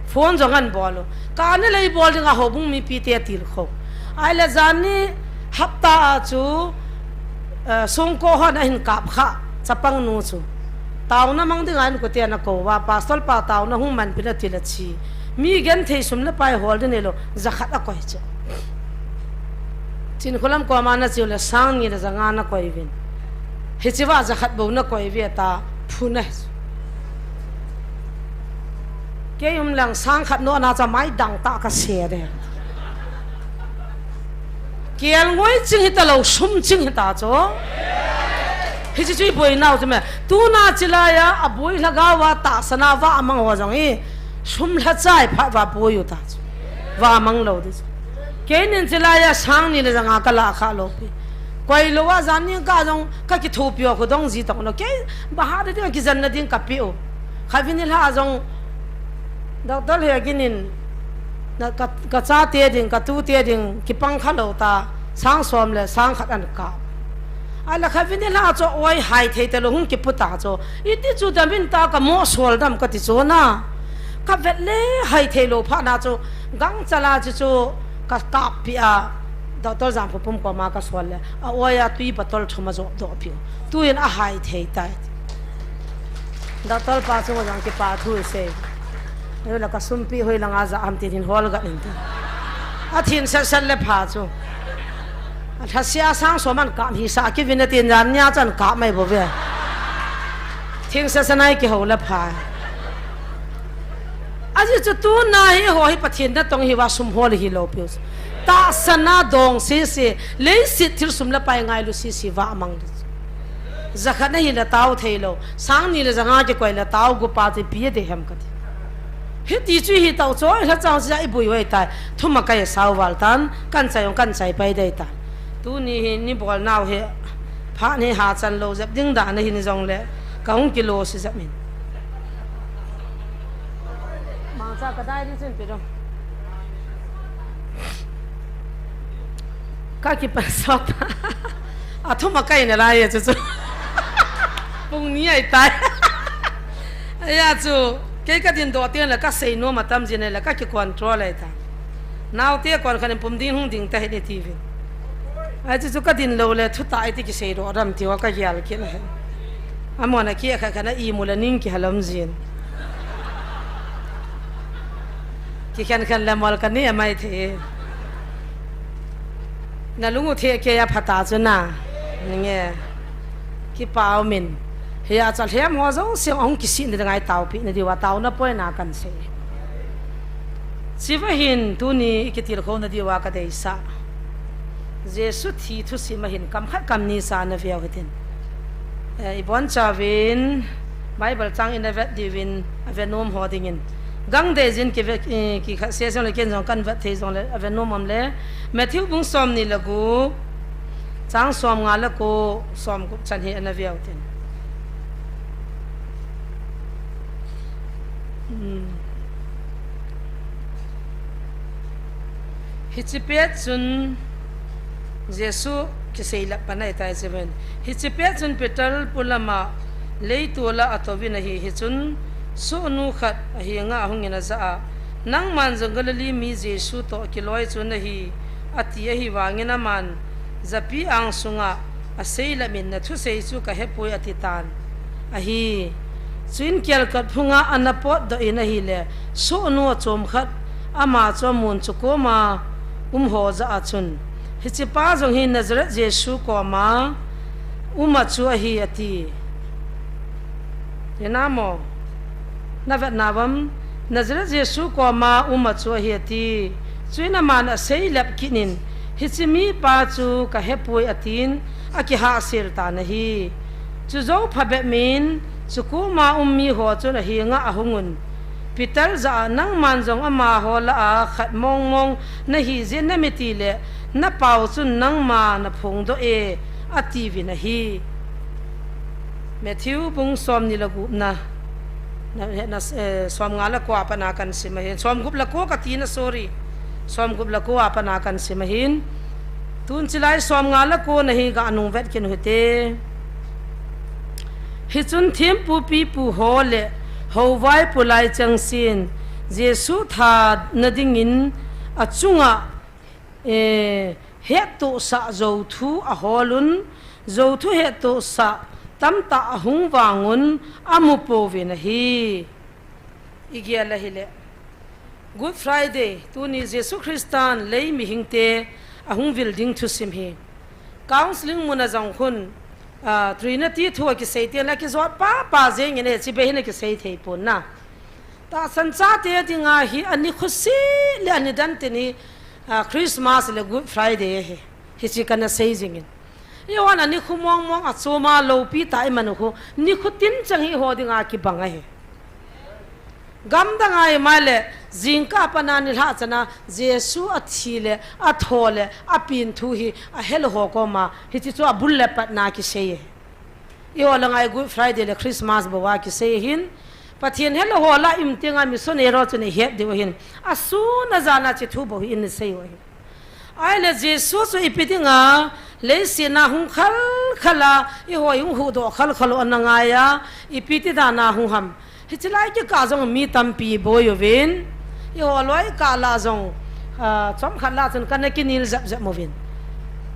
Phone jong an bol u. Ka ni lei bol ding a houbung mipi te a tilkhou. Ahile jan ni hapta a chu, eh, Songko hon ahin kap kha, chapang nu chu. Taona mang ding a inkote ana kou va, pastor pa taona hung manpi in ati le chi. Mi genthei sum le pai hol ding neilou, jakhat a koi chu. Chinkholam koma na chiu le sang ni le janga na koi uvin. Hichi va jakhat bou na koi uve ta, phu na hi chu. Kei um lang sang khat no na cha mai dang tah ka se de. Kel ngoi ching hita lou, sum ching hita chu. Hichi chu i boi nau chu me. Tuna chilai a, a boi lhagao a tahsan a va amang ho jong hi. Sum lha chai phat va boi u ta chu. Va amang lou di chu. Kei nin chilai a sang ni le janga ka la kha lou pi. Koi lou a jan ni ka jong ka kithopi u khu dong ji tong lou. Kei ba ha de ding kijen na ding ka pi u. Kha vin ni lha jong Doctor Hegin in, na ka, ka chate ding, ka tute ding, kipang kha lou ta, sang som le sang khat an kap. Ahile kha vin ni lha chu oi hai thei ta lou hung kipu ta chu. Iti chu dam in ta ka mo sol dam ka ti chu na. Ka vet le hai thei lou phat na chu, gangchal a chu chu ka kap pi a, Doctor Jangphopum koma ka sol le. A oi a tui bottle thum a jop doh pi u. Tuin a hai thei tai. Doctor pa chu jong kipa thu i sei. Ei la ka sumpi hoi langa ja ham tin hin hol gat in tin. A thin set set le pha chu. A tha sia sang som an kap hi sa kivin a tin jan nia chan kap mai bou ve. Thin set set nai kihou le pha. Ajeh chu tuna hi ho hi Pathen natong hi va sum hol hi lou piu. Tahsan a dong sese, leiset thil sum le pai ngailu sese va amang di. Jakhat na hi le tao thei lou, sang ni le janga kikoi le tao gu pa ti pi de hem ka ti. Hiti chu hi tao choi lha chang sia i bui wai tai, thum a kai sau val tan, kan chai ong kan chai pai dei tan. Tuni hi ni bol nau hi, pha ni ha chan lou jep ding da na hi ni jong le, ka hung kilo si jep min. Mangcha ka dai di chun pi dong. Ka kipan sot. A thum a kai na lai e chu chu. Pung ni ai tai. Aya chu, kei ka din doh teng le ka sei nom a tam jin le ka ki control ai ta. Naote kon khan pum ding hung ding ta hi ni ti vin. Ai chu chu ka din lou le thu ta ai ti kisei doh dam ti wa ka yal kin he. Amona ki kha kha na i mu le ning kihalom jin. Kikhen khen le mol ka ni amai the. Na lung u the ke ya phata chu na. Nge. Kipa umin. Hia cha lhem ho jong siang hung kisih ni ngai tao pi na diu a tao na poi na kan sei. Chiva hin tuni i kitilkhou na diu a ka deisah. Jesu thi thusim a hin kam khat kam ni sa na veu hitin. Eh, i bon chauvin Bible chang in a vet diuvin a ve nom ho dingin. Gang dei jin ki ve, eh, ki khat se jong le ken jong kan vet thei jong le a ve nom am le. Matthew bung som ni le gup. Chang som nga le ko som gup chan hi ana veu tin. Hmm. Hichi pet chun Jesu kisei lap pan ai tai chiven. Hichi pet chun Peter pulama leitol a atouvin ahi, hichun sohnu khat ahinga ahungin aja a, nangman jong Galilee mi Jesu toh kiloi chu nahi, ati ahivangin aman japi ang sunga asei lamin na thusei chu ka hepoi ati tan ahi. Chuin kelkot phunga ana potdoh in ahile, sohnu achom khat ama chu amun chu koma um ho ja a chun, hichipa jong hi Nazareth Jesu koma uma chu ahi ati. Ina mo? Na vet na vam, Nazareth Jesu koma uma chu ahi ati. Chuin aman asei lep kit in, hichi mipa chu ka hepoi atin, akihahsel tan ahi. Chujou phabep in, chu koma um mi ho chun ahinga ahungun, Peter ja a, nangman jong amaho lah a khat mong mong nahi jeh in na miti le, na pau chun nangma na phongdoh e, atiuvin ahi. Matthew bung somni le gupna, na, na, eh, somnga le ko a pat na kahin sim ahin. Somgup le ko kati na, sorry. Somgup le ko a pat na kahin sim ahin. Tun chilai somnga le ko na hi ga nung vet kit u hite. Hichun thempu pipu ho le hovaipo lai chengsen Jesu thana dingin achunga, eh, hettohsah jou thu ahol un, jou thu hettohsah tamtah ahung vang un amu pouvin ahi. I gel ahile, Good Friday, tuni Jesu Christan lei mihingte ahung vil ding thusim hi. Counseling mun a jong khun, ah, Trinity thu a kisei te la kijot pa pa jeng in e, chibai hin a kisei thei pon na. Tahsan chate dinga hi ani khusi le ani dan teni, ah, Christmas le Good Friday ahi. Hichi kana sei jing in. Eiho ana nikho mong mong a choma loupi ta i man u khu, nikho tin chang hi eiho dinga kibang ahi. Gamdang a i mai le, jingkah a pat na nilhah chan a Jesu athi le, atho le, apen thu hi, ahel ho koma, hichi chu abul le pat na kisei ahi. Eiho langa i Good Friday le Christmas bou a kisei ahin, Pathen hel ho la i um tenga missionary ho chun i het diu ahin, asun ajan a hichi thu bou hi in i sei u ahi. Ahile Jesu chu ipi dinga leiset a hung khal khal a, eiho i hung huhdoh khal khal u ana ngai a, ipi ti dan a hung ham. Hichi lai kikah jong mi tampi boi uvin, eiho loi kah lah jong, ah, chomkhat lah chun kana kinel jep jep uvin.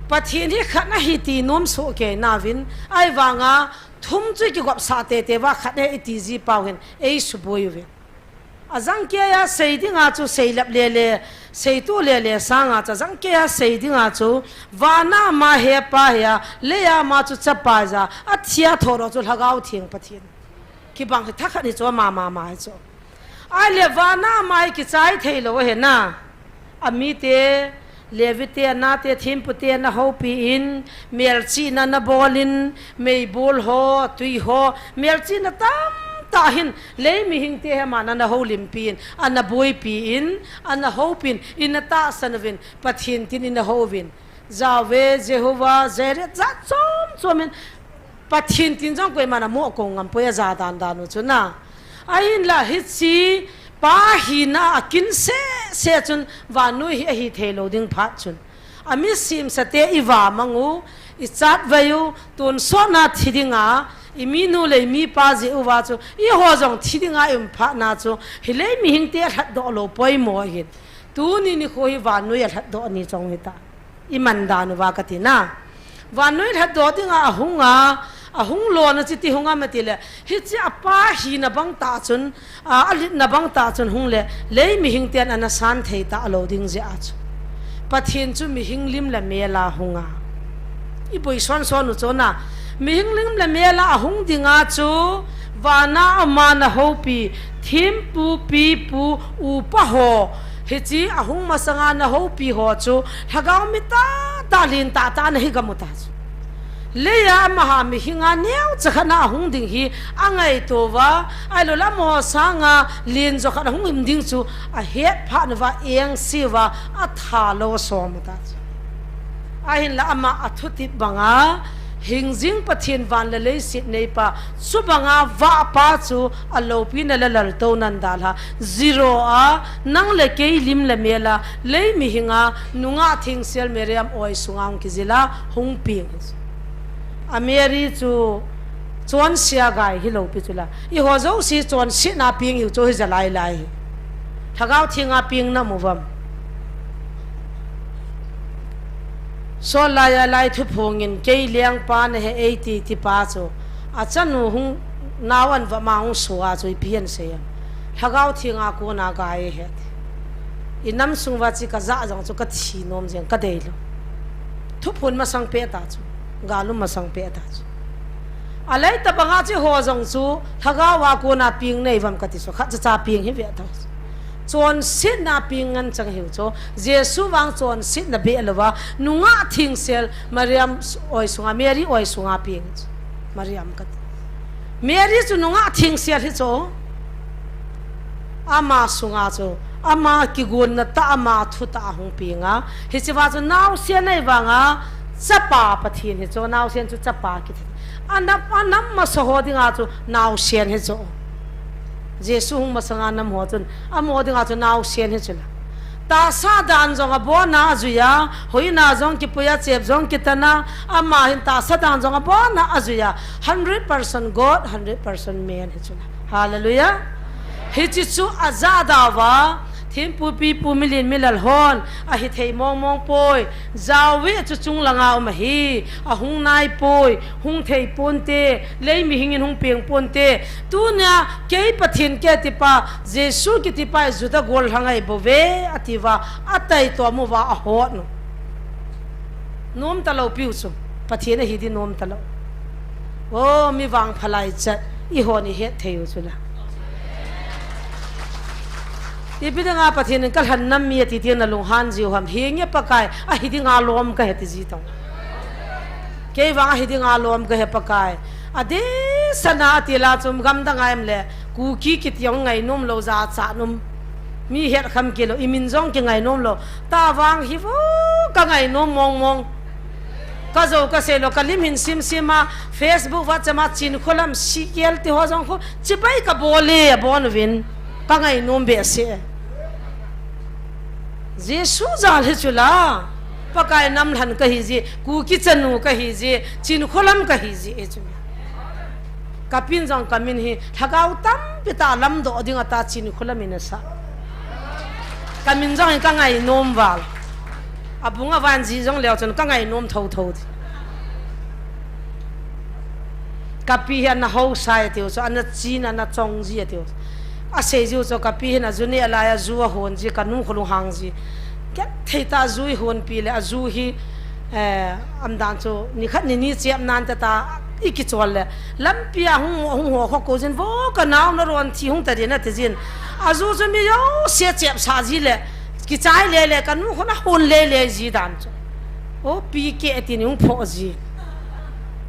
Pathen hi khat ahi ti nom soh kei nauvin, ahivanga thum chu i kigopsah tete uva khat ahi i ti ji pau hin, ei suboi uvin. Ajang kei a sei dinga chu sei lep le le, sei tu le le sanga chu ajang kei a sei dinga chu, vana ama hepa hi a, lei a ama chu chapa hi a, athi a thodoh chu Lhagao Theng Pathen. Kibang hi thakhat hi chu ama mama hi chu. Ahile vana ama hi kichai thei lou ahi na. Amite, Levi te, anate, thempu te ana houpi in, melchihna ana bol in, meibol ho, tui ho, melchihna tamtah hin, lei mihingte hi aman ana houlimpi in, ana boipi in, ana houpin, in atahsan uvin, Pathen tin in ana hou uvin. Yahweh, Jehovah, Jireh, jat chom chom in, Pathen tin jong koiman amoh kong ngam poi aja dan dan u chu na. Ahinla hichi pa hina a kin seh seh chun vannoi hi ahi thei lou ding phat chun. Ami semsate i vamang u, i chatvei u, tonsot na thi dinga, i minu le i mipa jeh uva chu, eiho jong thi dinga i um phat na chu, hi lei mihingte alhatdoh lou poimo ahin. Tuni nikho hi vannoi alhatdoh ni chong hita. I man dan uva kati na. Vannoi lhatdoh dinga ahung a, ahung lona chu iti hung am ati le, hichi a pa hina bang tah chun, a, alhitna bang tah chun hung le, lei mihingten ana san thei ta lou ding jeh a chu. Pathen chu mihing lim le mel a hung a. I boi son son u chu na, mihing lim le mel a ahung dinga chu, vana ama ana houpi, thempu, pipu, upa ho, hichi ahung masanga ana houpi ho chu, Lhagao mi tahtah, len tahtah ana hi gam u ta chu. Lei a amaha mihinga neocha khat na ahung ding hi angaito uva, ahilou le amaho sanga len jo khat ahung um ding chu ahet phat uva, engse uva, atha lou asom u ta chu. Ahinla ama athutep banga, hingjing Pathen van le leiset neipa, chubanga vahpa chu aloupina le laltouna dalha, zero a, nang le kei lim le mel a, lei mihinga, nungah thengsel Mariam oi sunga hung kijil a, hung peng hi chu. A Mary chu chonse a gai hilou pi chu la. Eiho jouse chonsetna peng hiu chu hija lai lai hi. Lhagao Thenga peng na um uvam. Sol laiya lai thuphongin kei lengpa nahi eiti tipa chu. Achanu hung nao an vah ma hung so a chu ipi ahin sei am. Lhagao Thenga kona gai ahi ati. I nam sung uva chu kajah jong chu kathi nom jeng kadei lou. Thuphon masang peh ta chu. Gal um masang peh ta chu. Alei tabanga chu eiho jong chu Lhagao a kona peng nei uvam kati chu. Khatcha cha peng hi ve ta chu. Chonsetna peng ngen chang hiu chu. Jesu vang chonsetna beh louva. Nungah thengsel Mariam oi sunga, Mary oi sunga peng chu. Mariam kati. Mary chu nungah thengsel hi chu. Ama sunga chu. Ama kigonna tah, ama thutah ahung peng a. Hiche va chu naosen ahi vanga, chapa Pathen hi chu, naosen chu chapa kiti. Anam, anam masa ho dinga chu naosen hi chu. Jesu hung masanga nam ho chun, amaho dinga chu naosen hi chu la. Tahsa dan jong abona ajuiya, hoina jong kipuiya, chep jong kitana, ama hin tahsa dan jong abona ajuiya. Hundred percent God, hundred percent man hi chu la. Hallelujah. Hiche chu ajah dauva, thempu pipu milen milal hon, ahithei mongmong poi, jaovi chu chunglanga um ahi, ahung nai poi, hung thei ponte, lei mihing in hung peng ponte, tunia kei Pathen kei tipa, Jesu kitipa Juda gollhang ahi bouve, atiuva, ataito muva ahot nu. Nom talou piu chu. Pathen ahi di nom talou. O, mi vangpha lai chat. Eihon ihet thei u chu la. Ipi dinga Pathen in kalhan nam mi ati tia nalunghan jiu ham. Hinge Pakai, ahi dinga lom kahe ti ji tong. Kei vang ahi dinga lom kahe Pakai. Adeh sana ati la chun gamdang a um le. Kuki kiti jong ngainom lou jachat um. Mi het kham kei lou, imin jong kingainom lou. Tavang hi vo kangainom mongmong. Kajou kasei lou, kalim hin simsim a, Facebook, WhatsApp a, Chinkholam, C K L ti ho jong khu, chibai kabol e, abon uvin. Kangainom behseh. Jesu jal hi chu la. Pakai nam lhan kahi ji, Kuki chanu kahi ji, Chinkholam kahi ji, e chu. Kapin jong kamin hi, lhagao tampi tah lamdoh ding ata Chinkholam in asah. Kamin jong hi kangainom val. Abung avan ji jong leu chun kangainom thotho di. Kapi hi ana hausa e tiu chu, ana chin, ana chong ji e tiu chu. Asei jiu chu kapi hin aju neh laiya aju ahon ji, kanu khu lunghang ji. Kei thei ta aju ihonpi le aju hi, eh, umdan chu nikhat nini chep nan tata ikichol le. Lampi a hung, hung ho kho kou jin vo kanao naron thi hung ta din ati jin. Aju chu mi jouse chepsah ji le. Kichai lele, kanu khu nahon lele ji dan chu. O, pi keh tin hung phoh ji.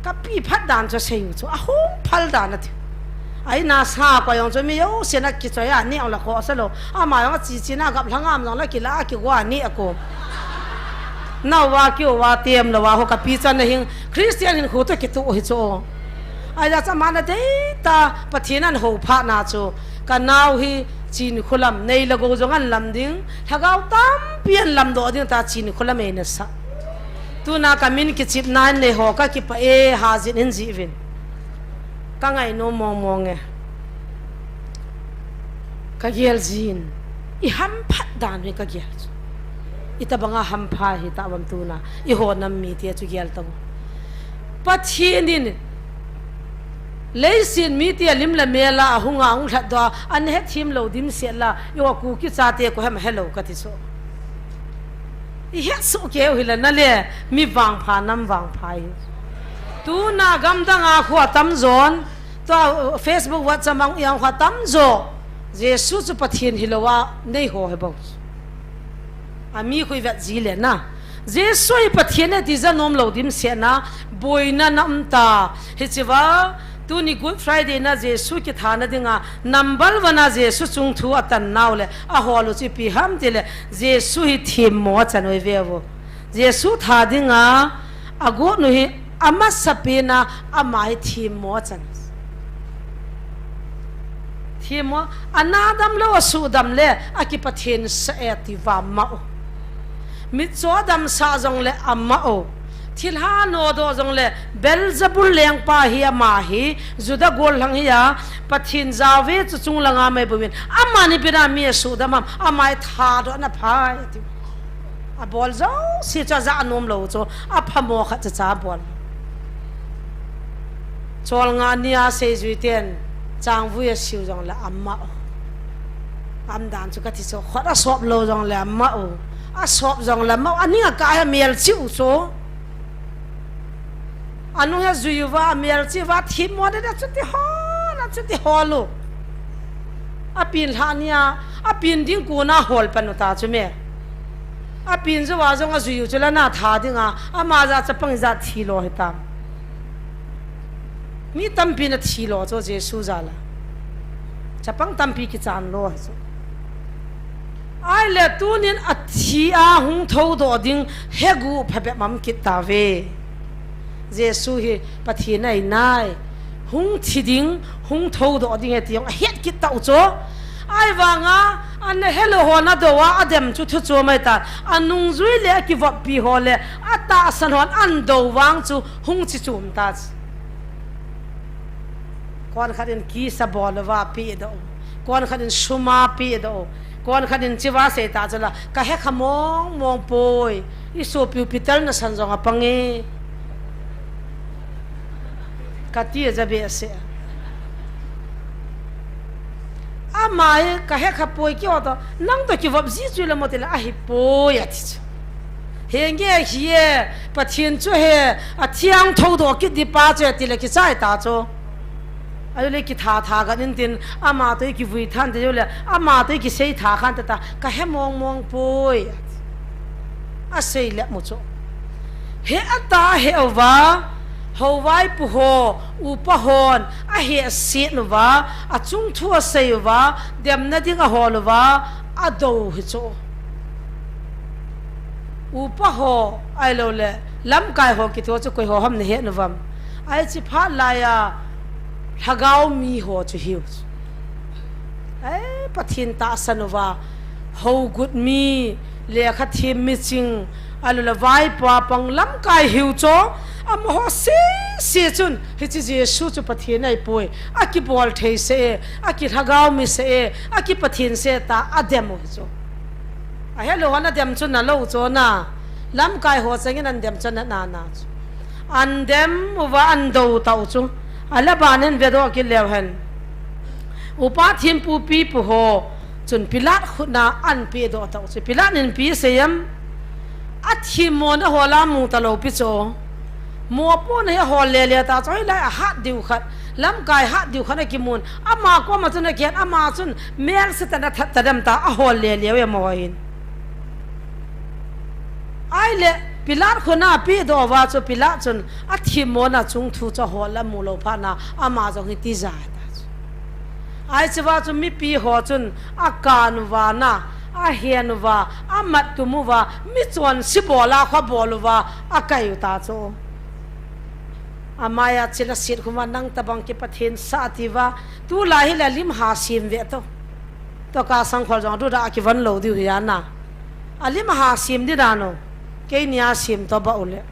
Kapi phat dan chu asei u chu, ahung phal dan ati. Ahi nasa koi jong chu mi jousen akichoi a, neh jong la khohsa lou. Ama jong achi chin a gap lhangam jong la kila a kigo a neh a ko. Nao va kiu va tem lou va ho kapi chan ahing Christian hinkho toh kitoh hi chu. Ahi ja chu ama nadei ta Pathen in ahou phat na chu. Kanao hi Chinkholam, nei le gou jong ahin lam ding. Lhagao tampi ahin lamdoh ding ta Chinkholam eina sah. Tuna kamin kichepna in neiho kakipah e, hajin hin jih uvin. Kangainom mongmong e. Kagel jin. Ihamphat dan hi kagel. Itobanga hampha hitauvam tuna. Eiho nam mite chu gel tau. Pathen in leiset mite alim le mel a ahunga ahung lhatdoh a, ana hethem lou dimset la, eiho Kuki chate koi ham ahelou kati chu. Ihetsoh keu hile nale, mi vangpha, nam vangpha hi. Tuna gamdang a khu atamjon, tua Facebook, WhatsApp a jong khu atamjo, Jesu chu Pathen hilou a neiho hi bou. Ami khu ivet ji le na. Jesu hi Pathen ahi ti janom lou dimset na, boina na um ta. Hichea, tuni Good Friday na Jesu kithana dinga, number one a Jesu chungthu atan nau le, ahol u chu ipi ham tile, Jesu hi themmo achan u ive uvo. Jesu tha dinga, agot u hi, amasapen a, ama hi themmo achan. Themmo, ana damlou, asuhdam le, akipathen sah e ati uva ama u. Mitcho adamsah jongle ama u. Thilha nodoh jongle, Beelzebul lengpa hi ama hi, Juda gollhang hi a, Pathen jaove chu chunglanga mai bouvin, amani bena mi asuhdam ham, ama hi thadohna phai ati. Abol jouse chu ajah anom lou chu, aphamo khat chacha abol. Cholngah nia seijui ten, changvui asiu jongle ama u. Umdan chu kati chu, khut asop lou jongle ama u. Asop jongle ama u, aning akah a melchih u chu. Anung hi ajui uva, amelchih uva, themmo dede chuti hol, achuti hol u. Apen lhah nia, apen ding kona hol pan u ta chu me. Apen jouva jong ajui u chu la na tha dinga, ama jal chapang ijat thilo hitam. Mi tampin athilo chu Jesu jal a. Chapang tampi kichan lo hi chu. Ahile tunin athi a hung thoudoh ding hegu phabep um kit tauve. Jesu hi Pathen ahi nai. Hung thi ding, hung thoudoh ding ahi ti jong ahet kit tauve chu. Ahivanga, ana helou hon adou a, adem chu thu chom ahitan. Anungjui le akivoppi ho le, atahsan hon ana dou vang chu hung chi chom tauve. Konkhat in kisa bol uva pedoh u. Konkhat in sum a pedoh u. Konkhat in chiva sei tauve chu la, ka hekha mong mong poi. I sopiu Peter nasan jong apang e. Kati a ja behseh. Ama hi ka hekha poi kiti toh, nang toh kivop ji chu la mo ti la, ahi poi ati chu. Henge hi e, Pathen chu hi, athi a hung thoudoh kit ding pa chu e ti le kichai tauve chu. Ahile kitha tha khat in tin, ama toh kivui than te le, ama toh kisei tha khan te ta, ka he mong mong poi. Asei le mo chu. He ata he uva, houvaipu ho, upa hon, ahe asin uva, achung thu asei uva, demna ding ahol uva, adou hi chu. Upa ho, ahilou le, lamkai ho kiti ho chu koi ho ham nahet uvam. Ahi chi phat lai a, lhagao mi ho chu hiu chu. Ei, Pathen tahsan uva, hougut mi, lekha them mi ching, ahilou le vaipa pang lamkai hiu chu, amaho sese chun, hiche Jesu chu Pathen ahi poi, akibol thei seh e, akilhagao mi seh e, aki Pathen seh e tia adem u hi chu. Ahelou hon adem chu nalou chu na. Lamkai ho changin ana dem chu na, na, na chu. Ana dem uva ana dou tauve chu. Ahile aban in vedoh kit leu hen. Upa thempu pipu ho chun Pilat khut a ana pedoh tauve chu. Pilat in ipi asei em? Athemmona hol a mu talou pi chu. Mopohna hi ahol le le tauve chu, hilai a hat diu khat, lamkai hat diu khat akimun. Ama koma chun akihen, ama chun melse tah in athat tadem ta, ahol le le uve amaho hin. Ahile, Pilat khut a apedoh uva chu, Pilat chun athemmona chung thu chu ahol a amu lou phat a, ama jong hi tija ta chu. Ahi chu va chu mipi ho chun akan uva na, ahen uva, amat tum uva, mi chonse bol a kho bol uva, akai u ta chu. Amai a chil asit khum uva nang tabang ki Pathen sah ati uva, tulai hile lim ha sem ve to. Toh ka sangkhol jong duda akivon lou diu hi ana. Alim ha sem di dan u. Keini a sem to ba u le.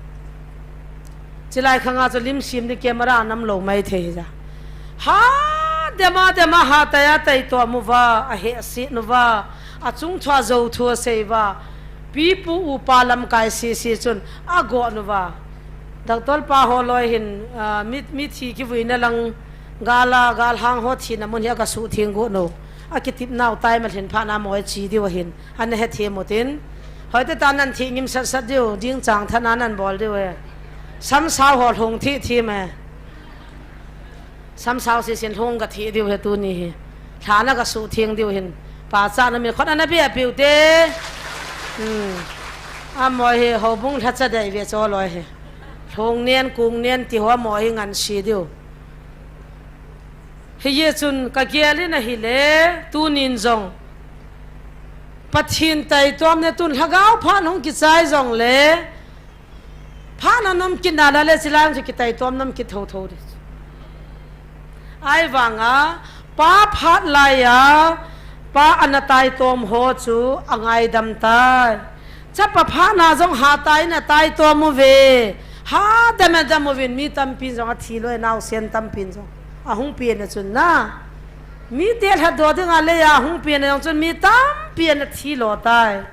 Chilai khang a chu lim sem ding camera nam lou mai thei hi ja. Ha, dem a, dem a, ha tai a, tai to amu va, ahe asit nu va, achung thu a jou thu asei va, pipu upa lamkai sese chun ago nu va. Doctor pa ho loi hin, ah, mi, mithi kivuina lang gal a, galhang ho thina mun hi aga suhtheng got nu. Akitep nau tai ma lhin phat na moi chi diu ahin. Ana hethem u tin. Hoite ta nan thi ngim sat sat diu, ding chang tha na nan bol diu e. Samsao ho lhung thi thi me. Samsao sisin lhung ga thi diu he tuni hi. Lha na ga suhtheng diu hin. Pachatna min khut ana be piu te. Hmm. Amoi hi houbung lhacha dei ve cho loi hi. Lhung nen, kung nen ti ho amoi hi ngan si diu. Hijeh chun ka gel in ahile, tunin jong Pathen taitom ne tun lhagao phat hung kichai jongle, phat na nom kit na le chilai chu kitaitom nom kit thotho di. Ahivanga, pa phat laiya, pa ana taitom ho chu angaidam tai. Chapa phat na jong hatah in ataitom uve. Hadam e dam uvin mi tampin jong athi loi naosen tampin jong. Ahung pen a chun na. Mite lhatdoh dinga leiya ahung pen a jong chun mi tampi ana thi lo tai.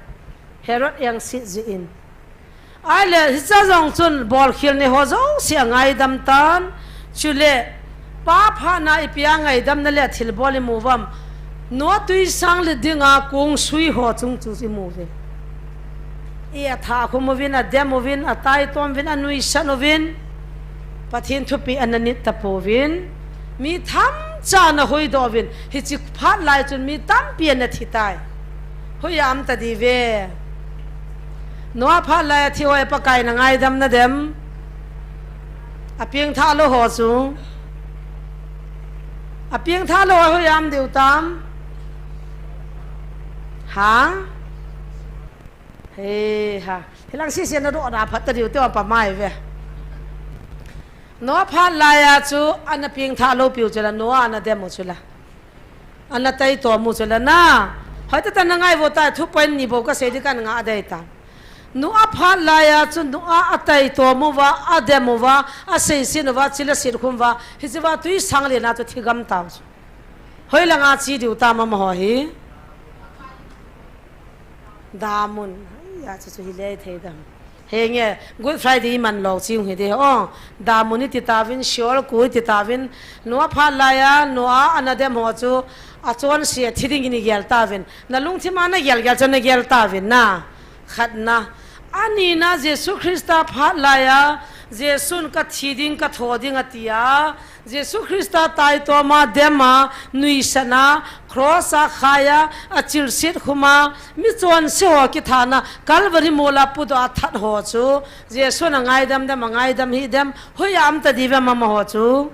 Herod engse jeh in. Ahile hiche jong chun bolkhel nei ho jouse angaidam tan. Chule, pa phat na ipi a ngaidamna le thilbol imu uvam. Noah twisang lit dinga kong sui ho chung chu imu uve. I atha khum uvin, adem uvin, ataitom uvin, anuisan uvin. Pathen thupeh ana nit tapouvin. Mi themcha ana huhdoh uvin. Hiche phat lai chun mi tampi ana thi tai. Hoiya um tadi uve. Noah phat laiya thi ho hi Pakai in angaidam nadem. Apengthah lou ho chu. Apengthah lou ho hoiya um diu tam. Ha? He ha. Hilang sisi na do da phat ta diu te pa mai ve. Noah phat laiya chu ana pengtha lou piu chu la, Noah ana dem u chu la. Ana taitom u chu la na. Hoi ta ta na ngai vo ta, thu point ni bou ka sei di kan nga dei ta. Noah phat laiya chu Noah ataitom uva, adem uva, aseisin uva, chila sit khum uva, hichi uva tui sang lena chu thigam tau chu. Hoi langa chi diu ta mama ho hi. Damun. Ya chu chu hi lei thei dam. Henge, Good Friday man lou chi hung hi de. Oh, damun i ti tauvin, Sheol ku i ti tauvin, Noah phat laiya, Noah ana dem ho chu, achonse thi ding in i gel tauvin. Na lungthim a na gel gel chu na gel tauvin na. Khatna. Anina Jesu Christa phat laiya, Jesun ka thi ding, ka tho ding atia, Jesu Christa taitoma, dema, nuisatna, cross a khaiya, achilsit khuma, mi chonse ho kithana, Calvary mol a pudoh a that ho chu, Jesun angaidam dem, angaidam hih dem, hoiya um ta diu ve mama ho chu.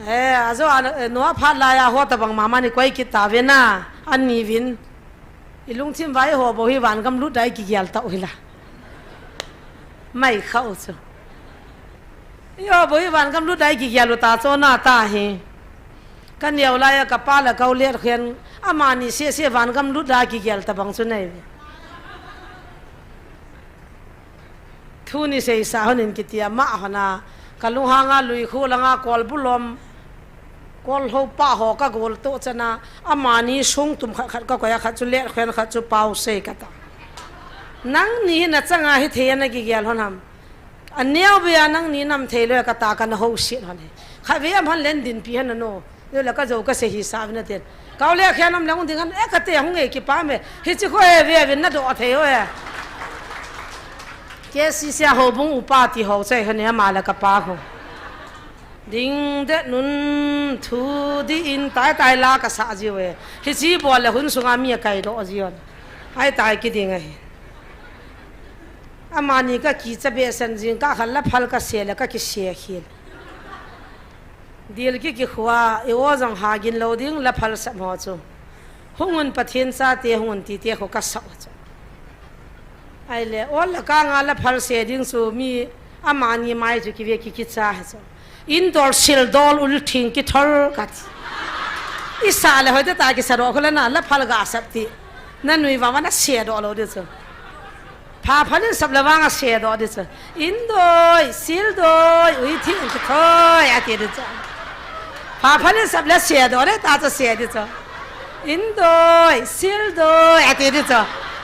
Eh, ajo a, eh, Noah phat laiya ho tabang mama ni koi kit tauve na, ani vin. I lungthim vai ho bou hi vangam lut dai kigel tau hi la. Mai khau chu. I ho bou hi vangam lut dai kigel u ta chu na ta hi. Ka neo laiya ka pa la kau let khen amani sese vangam lut dai kigel tabang chu nei. Thu ni seisa hon in kitia ma hon a, ka lunghanga lui khu langa kol bulom, kol ho pa ho ka gol to chana, amani sung tum khat khat ka koiya, khat chu let khen, khat chu pau sei kata. Nangni hi na changa hi thei na kigel hon ham. Aneo bia nangni nam thei lou kata kana ho sit hon he. Khat ve am hon len din pi hon no. Yo la ka jo ka se hi sa vin atin. Kau le khian am lang ding an e ka te hung e kipa me. Hichi kho e ve vin na do thei ho e. Ke si sia ho bung upa ti ho chai ho ne ma la ka pa ho. Ding de nun thu di in tai tai la ka sa ji ve. Hichi bol le hun sunga mi a kai do ji on. Ai tai ki ding e. Amani ka kicha be san jing ka khal la phal ka se le ka ki se khil. Dil ki kikhua, i o jong ha gin lo ding, la phal sap ho chu. Hung un Pathen chate, hung un tite kho ka sah chu. Ai le, o la ka nga la phal se ding chu mi amani mai chu kive ki kicha he chu. Indol sildol ul thing kithol ka ti. I sa le hoi te ta ki sa ro kho la na, la phal ga sap ti. Na nui va va na se do lo de chu. Pha phalin sap le vang a se do di chu. Indoi, sildoi, ui thing kithoi, a ti di chu. Pha phalin sap le se do di ta chu se di chu. Indoi, sildoi, a ti di chu.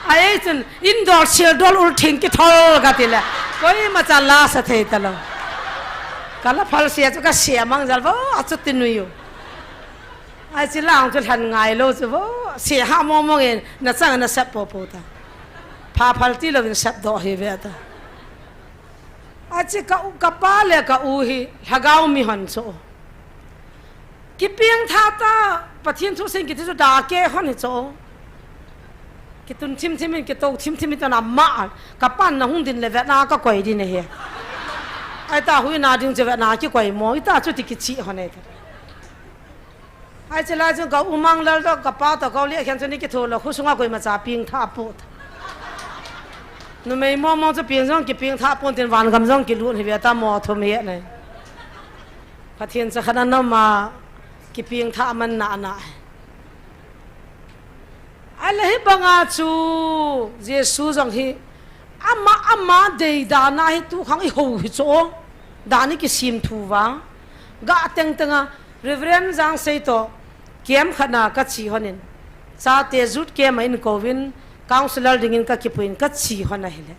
A ei chun, indol, sildol, ul thing kithol ka ti le. Koima cha la sa thei ta lo. Ka la phal se chu ka se mang jal vo, a chu ti nui u. Ai chi lang chu lhan ngai lo chu vo, se ha mo mo ngen, na chang na sap po po ta. Pha phal ti lo in sap do hi ve ta. A chi ka u, ka pa le ka u hi, lhagao mi hon chu. Ki pieng tha ta, Pathen thu sing ki thi chu da ke hon hi chu. Ki tun thim thim in, ki to thim thim in ta na ma, ka pan na hung din le ve na ka koi din he. Ai ta hui na ding che ve na ki koi mo, i ta chu ti ki chi hon e ta. Ai chi lai chun ka u Manglal to, ka pa to, ka u Lekhen chu ni kitho lo, khusunga koima cha ping tha put. Numei mo mo chu ping jong ki ping tha put tin van gam jong ki lut hi ve ta mo thum hi nei. Pathen cha khan a nom a ki ping tha man na na. A le hi banga chu Jesu jong hi ama, ama dei dan a hi tu khang i ho hi chu. Dan i kisim thu va. Ga teng teng a Reverend Jangsei to, camp khat na ka chi hon in, chate youth camp a in kou vin, counselor ding in ka kipui in ka chi hon a hi le.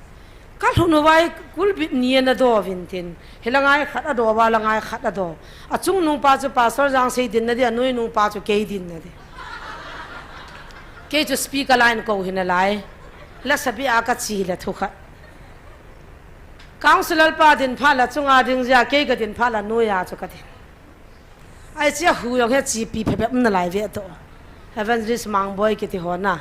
Ka lhun u vai kulbit ni a na do vin tin, hi la ngai khat a do va, la ngai khat a do. A chung nung pa chu Pastor Jangsei din na di, a nui nung pa chu kei din na di. Kei chu speaker line kou hi na lai. La sabi a ka chi le thu khat. Counselor pa din pha la chunga ding jia, kei ka din pha la nui a chu ka din. Ai chia hu jong he chi pi phe phe um na lai ve to. Evangelist Mangboi kiti ho na.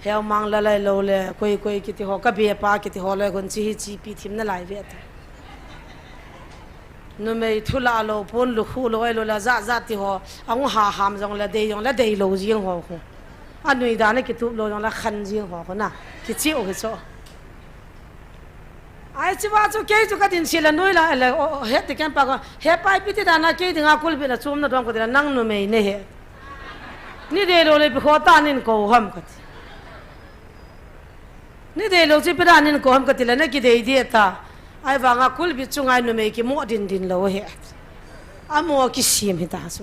Heu Mang la lai lo le, koi koi kiti ho, ka be pa kiti ho le, kon chi hi chi pi thim na lai ve to. Numei thu la lou pon, lukhuh lou, ahilouleh jat jat ti ho. Ahung ha ham jongle, dei jongle, dei lou jing ho khu. Anui dan a kitup lou jongle, khan jing ho khu na. Kichih u hi chu. Ahi, hiche va chu kei chu ka din chih le, nui la le, o, o, het ti ken pa ko. He pa, ipi ti dan a kei dinga kulbit na chom na dong ko ti la, nang numei nahi. Nei dei lou le ipi khoh tah a nei kou ham kati. Nei dei lou chu ipi dan a nei kou ham kati le, na kidei ding ta. Ahivanga kulbit chunga numei kimo din din lou ahi. Amaho kisem hita chu.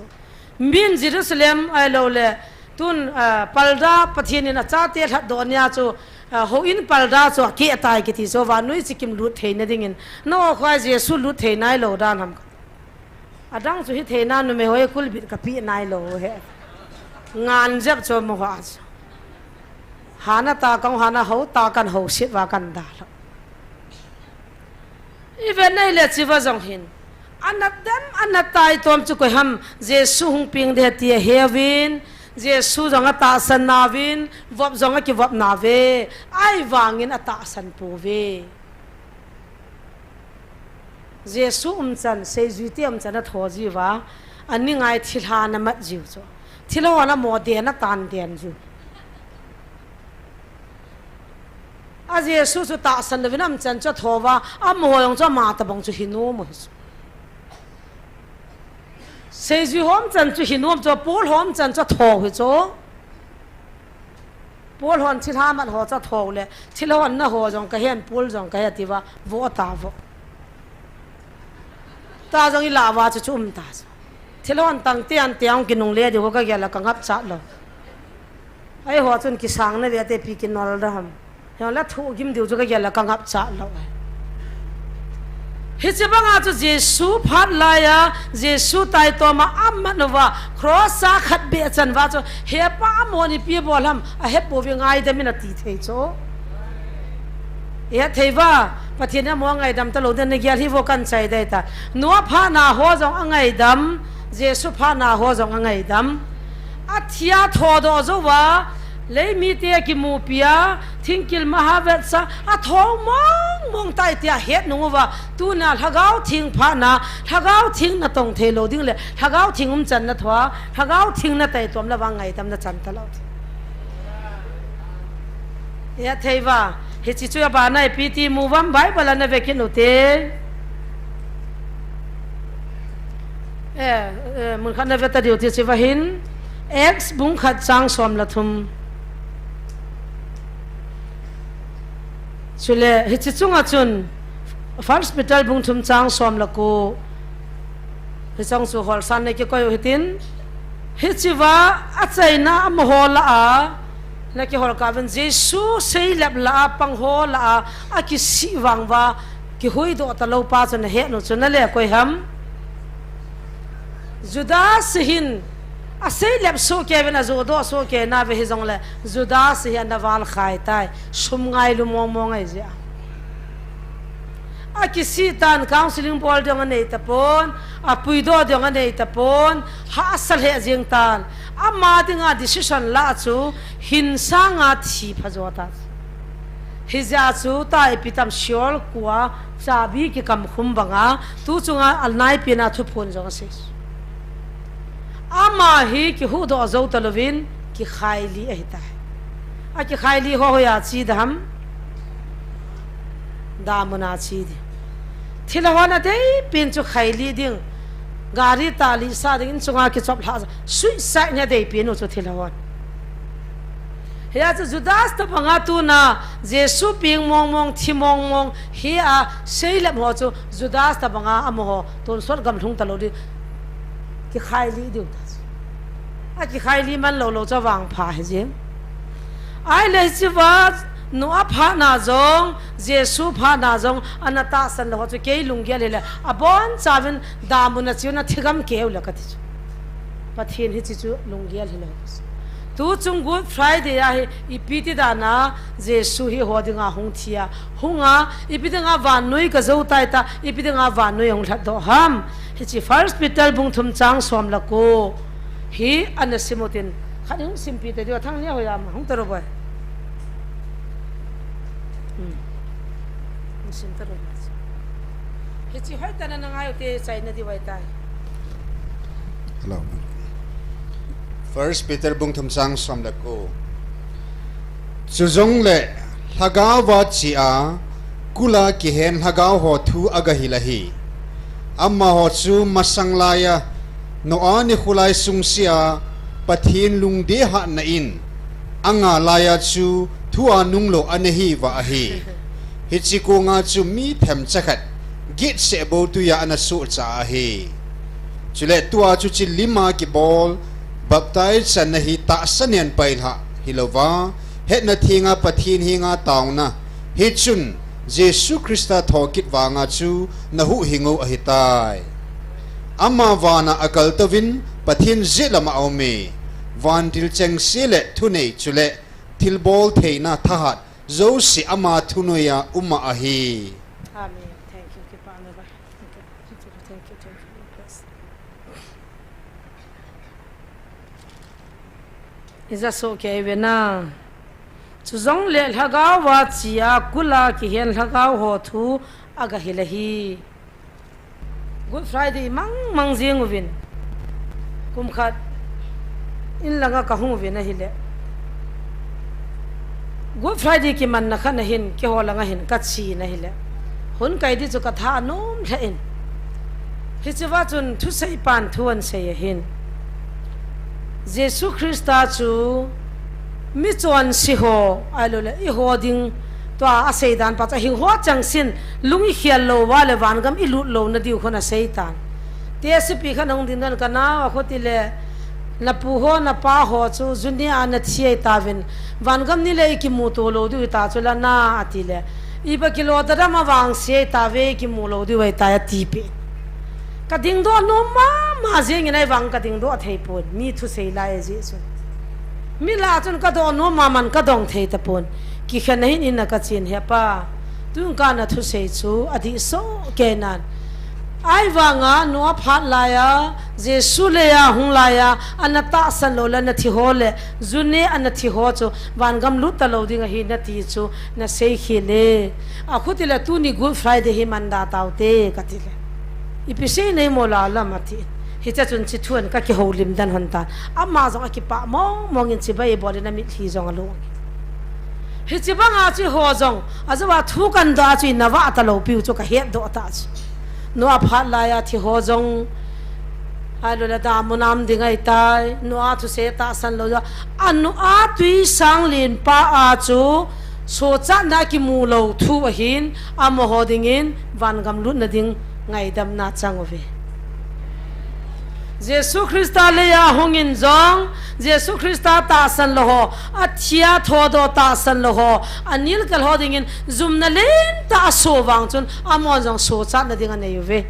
Min Jerusalem ahilouleh, tun, ah, parda Pathen in achate lhatdoh nia chu, ah, houin parda chu akeh tai kiti chu, vannoi chikim lut theina dingin. Nangho khoa Jesu lut thei nailou dan ham. Adang chu hithei na, numei ho hi kulbit kapeh nailou ahi. Ngan jep chu amaho a chu. Hana tah kahung hana, hou tah kahin houset uva kahin dalha. Ivet na hile hiche va jong hin. Anat dem, anat taitom chu koi ham, Jesu hung peng ding ahi ti aheuvin, Jesu jong atahsan nauvin, vop jong akivop nauve, ahivangin atahsan pouve. Jesu umchan, seijui te umchan atho jiuva, aningai thilha ana mat jiu chu. Thilha hon amaho den atan den jiu. A Jesu chu tahsan louvin aumchan chu atho uva, amaho jong chu ama tobang chu hinom u hi chu. Seijui ho umchan chu hinom chu, Paul ho umchan chu atho u hi chu. Paul hon thilha mat ho chu atho u le, thilha hon na ho jong kahen, Paul jong kahe atiuva, vo ta vo. Ta jong ilah uva chu chu um ta chu. Thilha hon tang te an te ahung kinungle diu ho kagel a kangap chat lou. Eiho chun kisang na ve te ipi kinol da ham. Hijongle thuhgim diu chu kagel a kangap chat lou. Hiche banga chu Jesu phat laiya, Jesu taitom a amat uva, cross a khat beh chan uva chu, he pa amahon ipi bol ham, ahepouvin ngaidam in ati thei chu. Ihet thei uva, Pathen in amaho angaidam talou ding nagel hi vo, kahin chai dei ta. Noah phatna ho jong angaidam, Jesu phatna ho jong angaidam. Athi a thodoh jou uva, leimite akimupi a, thingkil maha vetsa, atho mong mong tai tia het nung uva, tuna Lhagao Theng phatna, Lhagao Theng natong thei lou ding le, Lhagao Theng umchan natho a, Lhagao Theng nataitom le vang ngaidam nachan talou. Ihet thei uva, hiche chu abana ipi ti mu uvam, Bible a nave kit u te. Eh, eh, mun khat nave ta diu ti chu ahin, Acts bung khat chang som le thum. Chule, hiche chunga chun, First Peter bung thum chang som le ko. Hiche chang chu holsan nei kikoi u hitin. Hichea achaina amaho lah a, nakihol kah uvin Jesu seilep lah a pang ho lah a, akisih vang uva, kihuhdoh talou pa chu nahet u chu nale koi ham. Judas hin aseilep sohkei uvin ajohdoh sohkei nauve hijongle Judas hi ana valkhai tai, sum ngailu mong mong ahi jeh a. Akisih tan, counseling bol ding anei tapon, apuidoh ding anei tapon, hahsa lheh jeng tan. Ama dinga decision lah chu hin sanga thi phajo ta. Hijeh a chu tua ipi tam Sheol kua chabi kikamkhum banga, tu chunga anaipina thuphon jong asei. Ama hi kihuhdoh jou talouvin, kikhailih ahitai. Akikhailih ho hoiya che ding ham? Damun a che ding. Thilha hon adeipen chu khailih ding. Gari talih sah ding, in chunga kichop lhah, suicide hi adeipen u chu thilha hon. Hia chu Judas tobanga tuna Jesu peng mong mong, thi mong mong, hia seilep ho chu Judas tobanga amaho tonsot gamlhung talou ding, kikhailih diu ta chu. Akikhailih man lou lou chu avangpha hi jeng. Ahile hichea Noah phatna jong, Jesu phatna jong, ana tahsan lou ho chu kei lunggel hile, abonchauvin damun a cheuna thigam keu le kati chu. Pathen hiche chu lunggel hilou. Tuchung Good Friday a hi ipi ti dan a Jesu hi eiho dinga hung thi a, hung a, ipi dinga vannoi kajou tai ta, ipi dinga vannoi ahung lhatdoh ham. Hiche First Peter bung thum chang som le ko hi ana sim utin. Khat in hung simpi ta diu, Thangnia hoiya ma, hung ta ro boi. Hmm. Hung sim ta ro boi. Hiche hoitah in nangai ute, chaina diu ahitai. Hello. First Peter bung thum chang som le ko. Chujongle lhagao va chia, kul a kihen lhagao ho thu agahil ahi. Amaho chu masang laiya Noah nikho lai sung sea Pathen lungdei hatna in anga laiya chu thu a nunglo ana hiuva ahi. Hiche konga chu mi themcha khat gitse bou tui a ana sohcha ahi. Chule tua chu chi lim a kibol baptize channa hi tahsa nen pailhah hilouva, hetna thenga Pathen henga taona, hichun Jesu Christa thokit vanga chu nahuhhing u ahitai. Ama vana akaltouvin Pathen jet lama aume. Vantil chengse le thunei chule thilbol theina thahat jouse ama thunoiya uma ahi. Amen. Thank you. Kipana ba. Thank you. Thank you. Thank you. Yes. Ija soh kei vena. Chujongle lhagao va chia, kul a kihen lhagao ho thu agahil ahi. Good Friday mang mang jing uvin. Kum khat in langa kahung uvin ahile. Good Friday kimanna khat nahin, keiho langa hin kachen ahile. Hun kai di chu katha anom lheh in. Hicheva chun thusei pan thu ahin sei ahin. Jesu Christa chu michonse ho, ahilouleh eiho ding tua aseidan pa chu ahing ho chengsen lung ikhel louva le vangam ilut louna diu khun aseitan. Tehsepi khat ahung dingdon kanao a khutile, napu ho, napa ho chu june a nathi ahitauvin, vangam nile ikimuto lou diu hita chu lana atile, iba kilo tadam a vangse ahitauve, ikimu lou diu ahitai atipeh. Kadingdoh nom mama jengin ahivang kadingdoh theipon, mi thusei lai ajeh chun. Mi lah a chun kadoh nom mama in kadong thei tapon. Kikhen ahin in a kachen hepa. Tun kana thusei chu adih soh keinan. Ahivanga Noah phat laiya, Jesu leiya hung laiya, ana tahsan lou le ana thi ho le, june ana thi ho chu, vangam lut talou ding ahi nati chu, nasei khel e. Akhutile tuni Good Friday hi manda taute, katile. Ipi sei nei mo la lam ati. Hiche chun chi thuan kakihoulim den hon tan. Ama jong akipah mong mongin chibai bolin amitlhi jong along. Hiche banga chu eiho jong, ajouva thu kandoh a chu inava talou piu chu kahetdoh ta chu. Noah phat laiya thi ho jong, ahilouleh damun a um ding ahitai, Noah thusei tahsan lou jong, a Noah tui sang lenpa a chu, sochatna kimu lou thu ahin, amaho dingin, vangam lutna ding ngaidamna chang uve. Jesu Christa leiya hungin jong, Jesu Christa tahsan lou ho, athia thodoh tahsan lou ho, anilkel ho dingin, jumna lentah aso vang chun, amahon jong sochatna ding anei uve.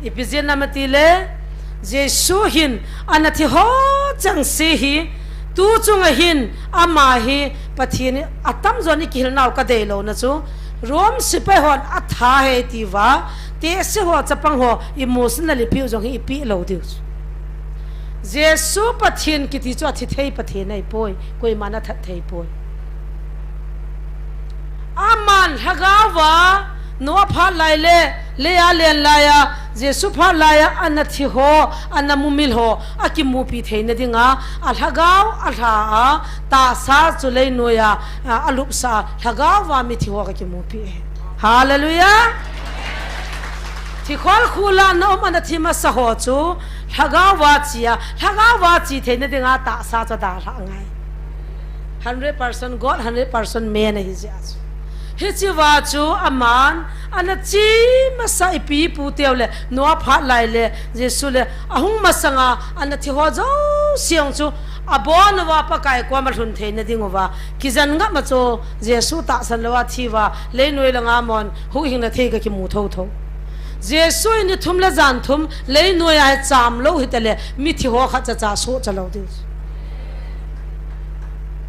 Ipi jeh ham atile, Jesu hin, ana thi ho chengse hi, tu chunga hin, ama hi, Pathen in atamjon ikihilnau kadeilouna chu, Rome sepai hon atha e tiuva, tehse ho chapang ho emotionally piu jong hi ipeh lou diu chu. Jesu Pathen kiti chu athi thei Pathen ahipoi, koiman athat theipoi. Aman lhagaova, Noah phat lai le, leiya alen laiya, Jesu phat laiya, ana thi ho, ana mumil ho, akimupi theina dinga, alhagao, alha a, tahsa chu leinoiya, a, alupsa, lhagaova mithi ho akimupi e. Hallelujah! Thikhol khula na um ana thi masa ho chu, lhagaova chia, lhagaova chi theina dinga tahsa chu dalha ngai. Hundred percent God, hundred percent man ahi jeh a chu. Hicheva chu aman, ana chi masa ipi ipu teu le, Noah phat lai le, Jesu le, ahung masanga, ana thi ho jouse jong chu, abon uva Pakai koma lhun theina dinguva, kijen ngam a chu, Jesu tahsan louva thiuva, leinoi langa amahon, huhhingna thei kakimu thotho. Jesu in ni thum le jan thum, leinoiya hi cham lou hitale, mithi ho khatcha cha sohcha lou diu.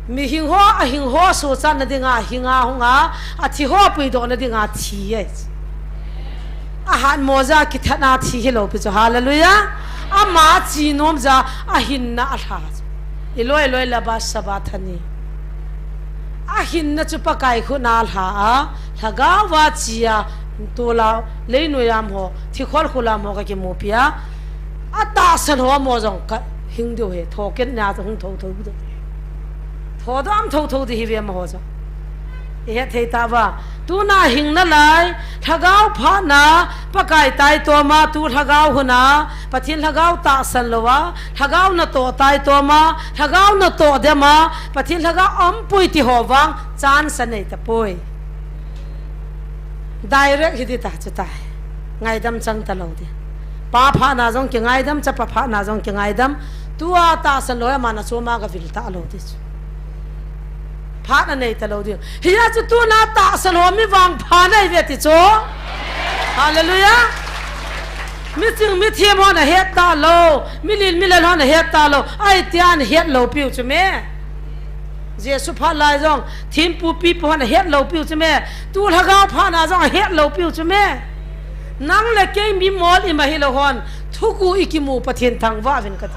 Mihing ho, ahing ho, sochatna dinga, ahinga, ahunga, athi ho, puidohna dinga, thi e. Ahat mo jeh a kithatna thi hilou pi chu, hallelujah. Ama chi nom jeh a, ahinna alha chu. Eloi, Eloi, lama sabachthani. Ahinna chu Pakai khutna alha a, lhagaova chia, Tula, leinoi a um ho, thikhol khul a um ho kakimupi a. Atahsan ho amaho jong kahing diu ahi, thokit nia chu hung thotho diu. Thodoh a um thotho diu ahi ve amaho jong. Ihet thei tauva. Tuna hing nalai, lhagao phatna, Pakai taitoma, tu lhagao huna, Pathen lhagao tahsan louva, lhagao natoh taitoma, lhagao natoh dema, Pathen lhagao aumpoi ti ho vang, chance anei tapoi. Direct hi ding ta chu tai. Ngaidam chang talou ding. Pa phatna jong kingaidam, chapa phatna jong kingaidam. Tua tahsan lou, ama nachom a gavil talou ding chu. Phatna nei talou ding. Hia chu tuna tahsan lou mi vangpha nei ve ti chu. Hallelujah. Miching mithem hon ahet talou. Milen milal hon ahet talou. Ahi tia ahet lou piu chu me. Jesu phat lai jong, thempu pipu hon ahet lou piu chu me. Tu lhagao phatna jong ahet lou piu chu me. Nang le kei mimol ima hilou hon, thugu ikimu Pathen thangvah uvin kati.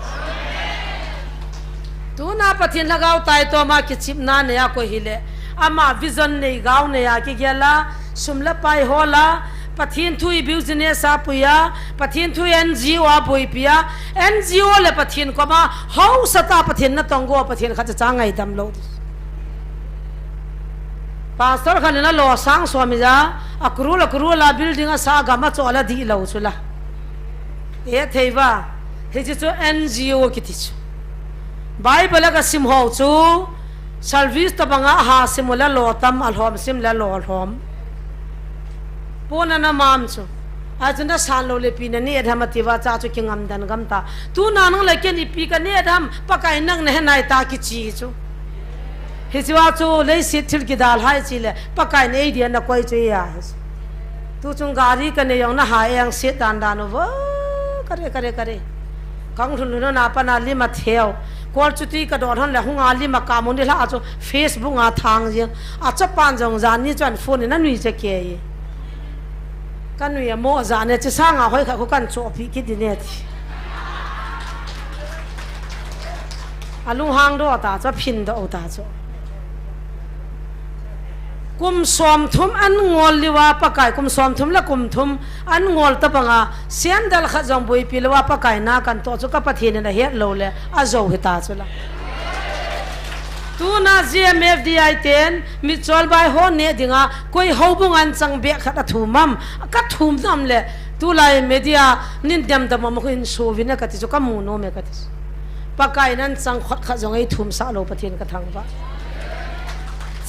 Tuna Pathen lhagao taitoma kichepna nei a koi hile. Ama vision nei gao nei a kigel a, sum le pai hol a, Pathen thu i business a pui a, Pathen thu i N G O a boipi a, N G O le Pathen koma, haosa tah a Pathen natong go, Pathen khatcha ngaidam lou ding. Pastor khat in alo sang som ija, a crore a crore a building asa gam a chol a dihlou chu la. Ihet thei uva, hiche chu N G O kiti chu. Bible a kasim ho chu, service tobang a ha sim u le lo tam, alhom sim le lo lhom. Pona na mam chu. Ahi chu nasan lou le ipi naneh dem ati uva, cha chu kingam dan gam ta. Tuna nang le ken ipi kaneh dem, Pakai nang nahe nai ta kichi chu. Hiche a chu leiset thil kidalhai chi le, Pakai in ei dia nakoi chu ahi. Tuchung gari kanei jong naha eng set dan dan uvo, kare, kare, kare. Kang lhun lhun na pana lim a theu. Kol chuti kadon hon le hunga lim a kamu ni lha chu Facebook a thang jeng. Achapan jong jan ni chun phone in anui che kei. Kanui a mo ja ne chi sanga hoi kha khu kan chopi kit ding ne ti. Alunghang doh ta chu, aphin doh ta chu. Kum somthum an ngol liuva Pakai, kum somthum le kum thum an ngol tabanga, sandal khat jong boipi louva Pakai na kan toh chu ka Pathen in ahet lou le, ajou hita chu la. Tuna G M F D I ten, mitchol bai ho neh dinga, koi houbung an chang beh khat athum am, ka thum nam le, tulai media nin dem dem am khu in suvin a kati chu ka mu nom e kati chu. Pakai in an chang khot khat jong eithum sah lou Pathen ka thangvah.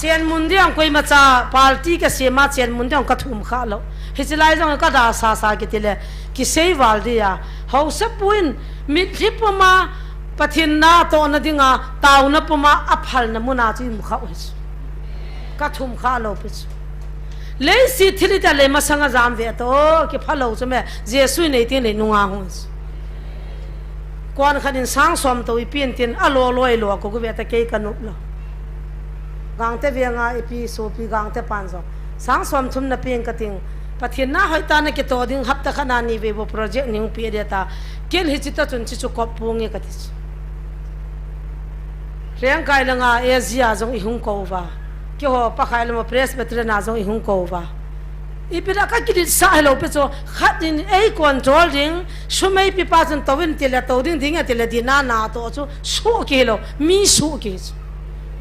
Chen mun ding koima cha party ka sema chen mun ding ka thum kha lou. Hiche lai jong ka da sa sa kiti le kisei val dia. Haosapu in mitlhi puma Pathen natohna dinga taona puma aphalna muna chu i um kha u hi chu. Ka thum kha lou pi chu. Leiset thil ita le masanga jam ve to, kipha lou chu me, Jesu in eitin lei nunga hung chu. Kon khat in sang som to ipi in tin, alo loi lo ko gu ve ta kei ka nop lou. Gangte venga ipi sopi Gangte pan jong. Sang som thum na peng ka ting. Pathen na hoitah na kitoh ding hapta khat na ni vei bou project nei hung pe ding ati. Ken hiche ta chun chi chu kop ponge ka ti chu. Rengkai langa A G a jong i hung kou uva. Keiho Pakai lama Presbyterian a jong i hung kou uva. Ipi dia ka kideisah hilou pi chu, khat in ei control ding, sum ei pe pa chun tou in ti le tou ding ding ati le dina natoh chu, suh kei lou, mi suh kei chu.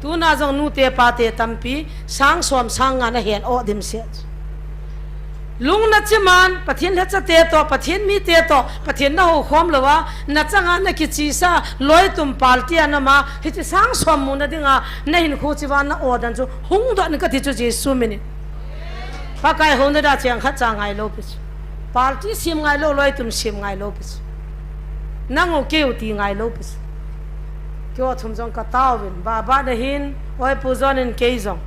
Tuna jong nute pate tampi, sang som sang nga na hen o dim se chu. Lung na chiman, Pathen lhachate toh, Pathen mite toh, Pathen na houkhom louva, na changa na kichesa, loitum party a na ma, hiche sang som muna dinga, na hinkho chiva na o dan chu, hung doh in ka ti chu Jesu min in. Pakai houna dia cheng khat cha ngai lou pi chu. Party sem ngai lou, loitum sem ngai lou pi chu. Nang u kei u ti ngai lou pi chu. Keiho thum jong ka taovin, Baba na hin, oi Pu John in kei jong.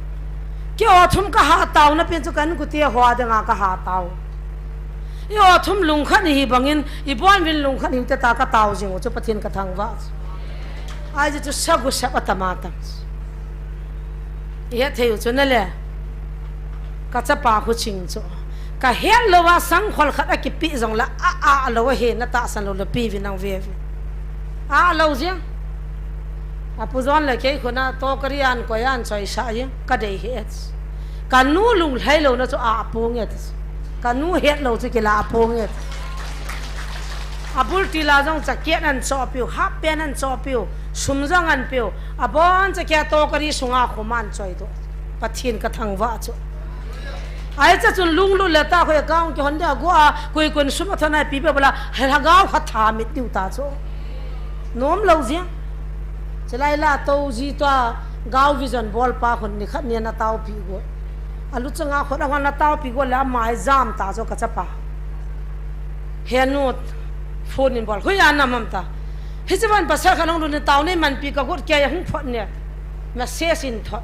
Keiho thum ka ha taona pen chu ka inkote ho dinga ka ha tao. Eiho thum lungkhat ihi bangin, ibon uvin lungkhat ihiu te tia ka tao jing u chu Pathen ka thangvah chu. Ahi chu sagu sep atam atam chu. I het thei u chu na le. Ka chapa khu ching chu. Ka het louva sangkhol khat a kipe jong le a, a, a lou ahi na tahsan lou le pe uvin nang ve uvin. A lou jeng. A Pu John le kei khu na tokari an koi an choi sa jeng. Ka dei hi et. Ka nu lunglhai louna chu a, a pung et. Kanu hetlou chu kila a pong e. Abul tila jong jacket ahin chohpeh u, half pant ahin chohpeh u, sum jong ahin peh u, abon cha kia tokari sunga khum ahin choidoh. Pathen kathangvah chu. Ahi cha chun lunglut le ta khoi account kihon dia go a, koi kon sum athon a ipi bep bola, lhagao khat tha mit diu ta chu. Nomlou jeng. Chulai la tou ji tua, gao vision bolpa khun nikhat nia ana taopi go. Alu changa khun ahon ana taopi go le amai jam ta chu kachapa. Henu phone in bol. Hui ana mam ta. Hiche van pasal khat hung lhun in tao nei manpi kagot kei a hung phot ne. Message in thot.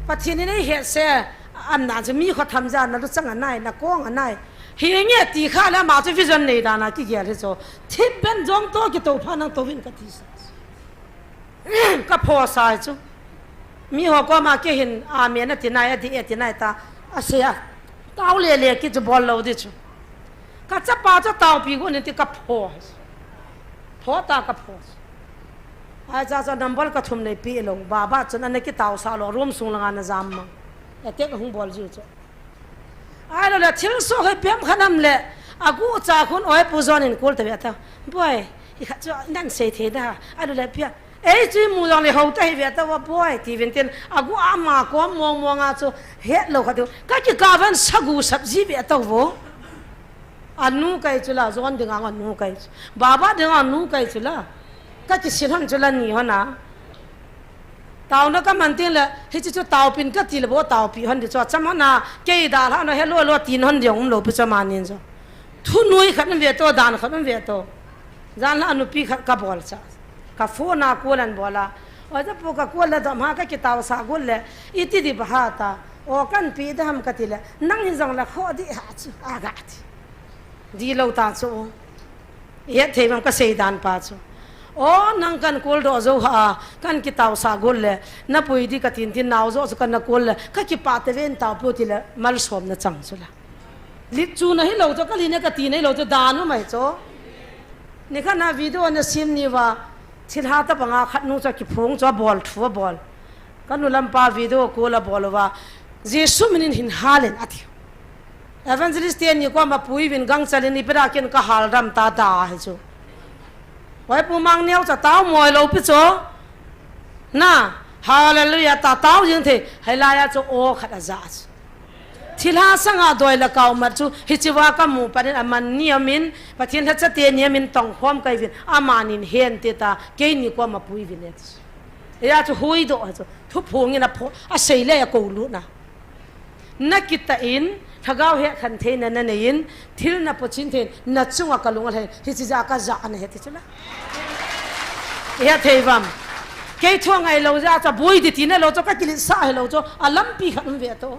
Pathen in eihet se. Amna chu mi kho tham ja na lu chang anai, na kong anai. Hi nge ti kha le ama chu vision nei dan a kigel hi chu. Thip ben jong to kito pha nang to vin kati sa. Kapho sa chu. Mi ho koma kei hin amen ati nai, adi ati nai ta. Asei a. Tao le le kiti bol lou di chu. Kachapa chu taopi go ni ti kapho. Pho ta kapho. Ahi cha chu number kathum neipeh lou. Baba chun ana kitaosah lou. Room sung langa ana jam mang. Attack hung bol jiu chu. Ahilou le thilsoh hi pem khat nam le, aguh cha khun oi Pu John in call ta ve ta. Boi, hi khat chu nan sei thei da. Ahilou le pia. Ei chu imu jong le hou ta hi ve ta va boi, ti vin tin. Aguh ama kom mong mong a chu hetlou khat diu. Kakikap ven sagu sap ji ve ta vo. Anu kai chu la, John dinga anu kai chu. Baba dinga anu kai chu la. Kakisil hon chu la ni hon a. Taona kaman tin le, hiche chu taopin kati le bo taopi hon di chu. Cham hon a, kei dalha no hello hello tin hon di umlou pi chu amanin chu. Thunoi khat um ve to, dan khat um ve to. Janlha anupi khat kabol cha. Ka phone a call an bol a. O ja pu ka call le dom ha kakitaosah got le. Iti di ba ha ta. O kanpi da ham kati le. Nang hin jong le kho di ha chu. Aga ti. Di lou ta chu. Ihet thei vang kasei dan pa chu. O, nang kan call doh jou ha, kan kitaosah got le, na pui di katin tin nao jo chu kana call le, kakipah te ven taopi u ti le, malsomna chang chu la. Lit chu na hilou chu, kali na kati na hilou chu, dan u mai chu. Nikhat na video na sim ni va, thilha tabang a khat nu chu kiphong chu abol thu abol. Kanu lampa video call abol uva, Jesu minin hin hal in ati. Evangelist teni koma pui vin gangchal in ipi da kin kahal dam ta ta hi chu. Oi Pu Mangneo cha tao moi lou pi chu. Na, hallelujah ta tao jing thei. Hilai a chu o khat aja chu. Thilha sanga doi le kau mat chu hiche va kamu panin aman ni amin, Pathen lhacha teni amin tongkhom kai vin, amanin hen te ta, keini koma pui vin e ti chu. Eia chu huidoh a chu, thuphong in apho, asei le akou lut na. Na kitah in, lhagao hekhen theina na nei in, thil na pochin thei in, na chunga kalung alhai, hiche ja kaja ana he ti chu la. Ihet thei vam. Kei thu angai lou ja cha boi di ti na lou chu, kakiletsah hilou chu, alampi khat um ve to.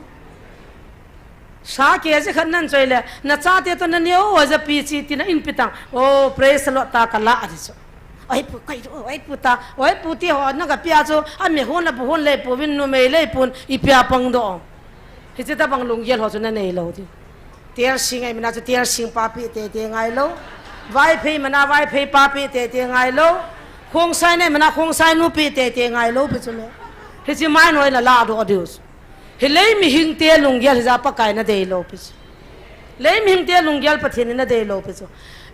Sa kg khat nan choi le, na chate to na neo, o ja pi chi ti na in pi tang. Oh, praise the Lord ta kala ati chu. Oi pu, kai ru, oi pu ta, oi pu ti ho, na kapia chu, ami hon la bu hon le pu vin numei le pun, ipi a pang doh. Hiche tabang lunggel ho chu na nei lou ti. Tel sing ahi mana chu tel sing pa pi te te ngai lou. Vaiphei mana Vaiphei pa pi te te ngai lou. Khongsai nei mana Khongsai nu pi te te ngai lou pi chu me. Hiche mai noi na la doh diu chu. Hi lei mihing te lunggel hija Pakai na dei lou pi chu. Lei mihing te lunggel Pathen in na dei lou pi chu.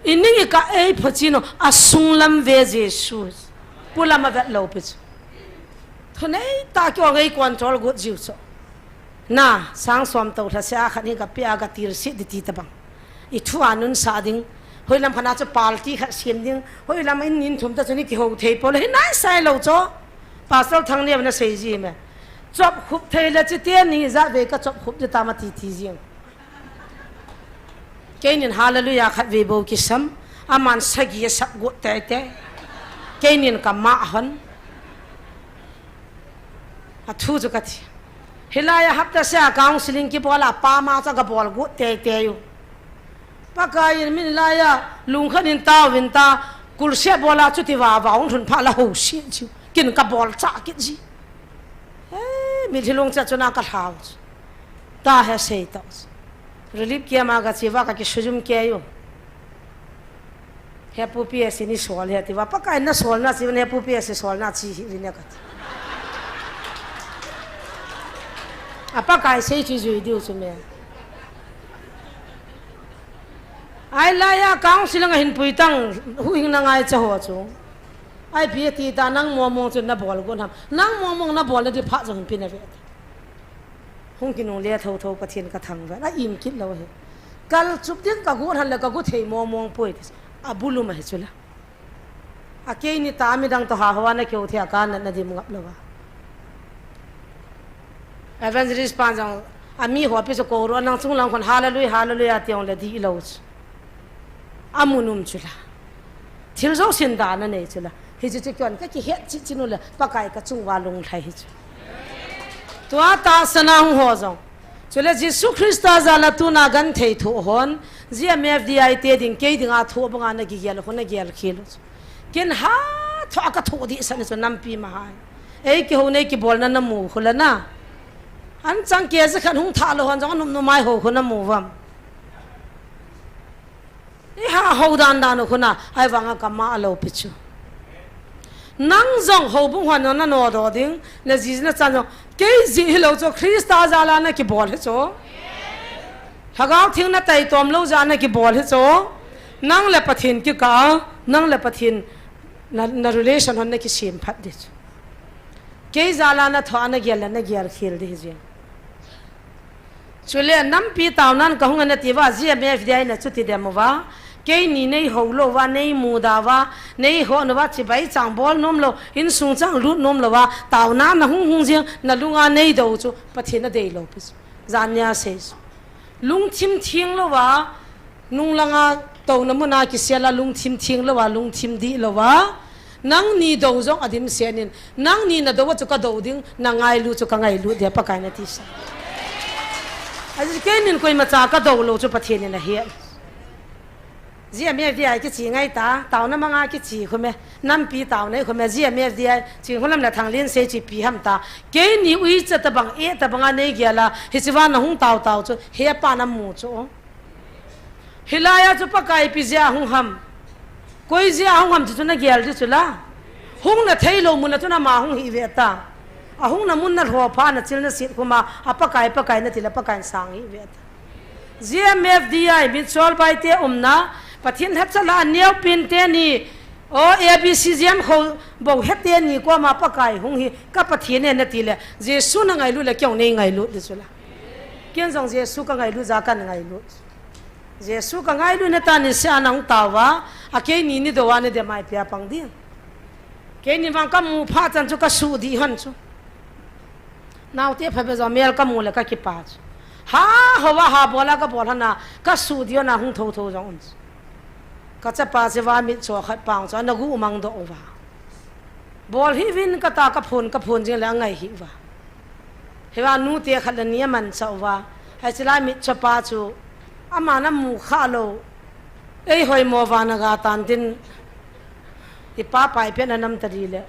I ning i kah ei phachi no, asung lam ve Jesu. Pu lam a vet lou pi chu. Thunei ta kio ngei control got jiu chu. Na, sang som to thase a khat hi ka pia ka tir si di ti tabang. I thu a nun sa ding. Hoi lam khana chu party khat siam ding. Hoi lam in nin thum ta chu ni kihou thei pole. Hi nai sai lou chu. Pastor Thangneo na sei ji me. Chop khup thei le chi te ni ja ve ka chop khup di ta ma ti ti jing. Keinin hallelujah khat ve bou kisam. Aman sagi a sap got te te. Keinin ka ma hon. A thu chu ka thi. Hilai a hapta sia counseling kibol a pa ma cha ka bol got te te u. Pakai in min lai a lungkhat in tao vin ta, kulse bol a chuti va va hung thun pha la ho si chu. Kin ka bol cha kit ji. Eh, mi thilung cha chuna ka hlau chu. Ta he sei ta chu. Relief camp a ka chi va ka ki sujum ke yo. He Pu P S ni sol he ti va, Pakai na sol na chi, he Pu P S sol na chi hi ri ne ka ti. A Pakai sei chi jui diu chu me. Ai laiya council a hin pui tang, huhhingna ngaicha ho chu. Ai pi ti ta, nang mong mong chu na bol gon ham. Nang mong mong na bol na di pha jong hin pi na ve. Hung kinungle thotho Pathen ka thangvah a, im kit lou hi. Kal chup ding ka gu han le ka gu thei mong mong poi ti. A bulum ahi chu la. A keini ta midang to ha hoa na keu thei a ka na, na dim ngap lou va. Evangelist pan jong a mi ho pi chu ko ro nang chung lang khon hallelujah, hallelujah ti ong le di lou chu. A mun um chu la. Thil jousen dan anei chu la. Hichu chu kion ka kihet chi chi nu le Pakai ka chung va lunglhai hi chu. Tua tahsan a hung ho jong. Chule Jesu Christa jal a tuna genthei thoh hon, G M F D I te ding, kei dinga thoh banga na kigel, hon na gel khel u chu. Ken ha thoh a ka thoh dihsan chu nampi ma hai. Ei kihou nei kibolna na mu khu la na. An chang ke je khan hung tha lou hon jong num num mai ho khu na mu vam. Ei ha ho dan dan u khu na, ai vanga ka ma lou pi chu. Nang jong houbung hon na no do ding, na ji na chan jong, kei ji hi lou chu Christa jal a na kibol hi chu. Lhagao Theng na taitom lou jeh a na kibol hi chu. Nang le Pathen kikah a, nang le Pathen na, na relation hon na kisem phat di chu. Kei jal a na thoh a na gel le na gel khel di hi jeng. Chule nampi taonan ka hung a na ti uva, G M F D I na chuti dem uva. Keini nei ho lou va, nei muda va, nei ho nu va, chibai chang bol nom lou, insung chang lut nom lou va, taona na hung hung jeng, na lunga nei do chu, Pathen a dei lou pi chu. Jan nia sei chu. Lungthim theng lou va, nung langa touna muna kisel a lungthim theng lou va, lungthim dih lou va. Nangni do jong a dimset in, nangni na do a chu ka do ding, na ngailu chu ka ngailu dia Pakai na ti sa. Ajeh chu keinin koima cha ka do lou chu Pathen in a he. G M F D I kichi ngai ta, taona manga kichi khu me, nampi taona khu me, G M F D I, chi khu lam na thang lin sei chi pi ham ta. Keini uicha tabang, e tabanga nei gel a, hichi va na hung tao tao chu, he pa na mu chu. Hilai a chu Pakai ipi jeh a hung ham. Koi jeh a hung ham chu chu na gel di chu la. Hung na thei lou mun a chu na ma hung hi ve ta. A hung na mun na lho pha na chil na sit khu ma, a Pakai, Pakai na ti le Pakai in sang hi ve ta. G M F D I, Mitchell Baite umna, Pathen lhacha la a neo pin teni, o A B C G M kho bou he teni koma Pakai hung hi, ka Pathen e na ti le, Jesu na ngailu le kei nei ngailu di chu la. Ken jong Jesu ka ngailu jeh a kan ngailu. Jesu ka ngailu na ta ni se a nang tao va, a keini ni do a ni de mai pia pang di. Keini vang ka mu pha chan chu ka su di hon chu. Naote pha be jo mel ka mu le ka kipa chu. Ha, ho va ha bol a ka bol hon a, ka su di hon a hung tho tho jong un chu. Ka chapa che va mit cho khat pang chu, a na gu mang do va. Bol hi vin ka ta ka phun, ka phun jing le a ngai hi va. Hi va nu te khat le ni a man cha va. Hai chilai mit cho pa chu. Ama na mu kha lou. Ei hoi mo va na ga tan tin. I pa pai pe na nam ta di le.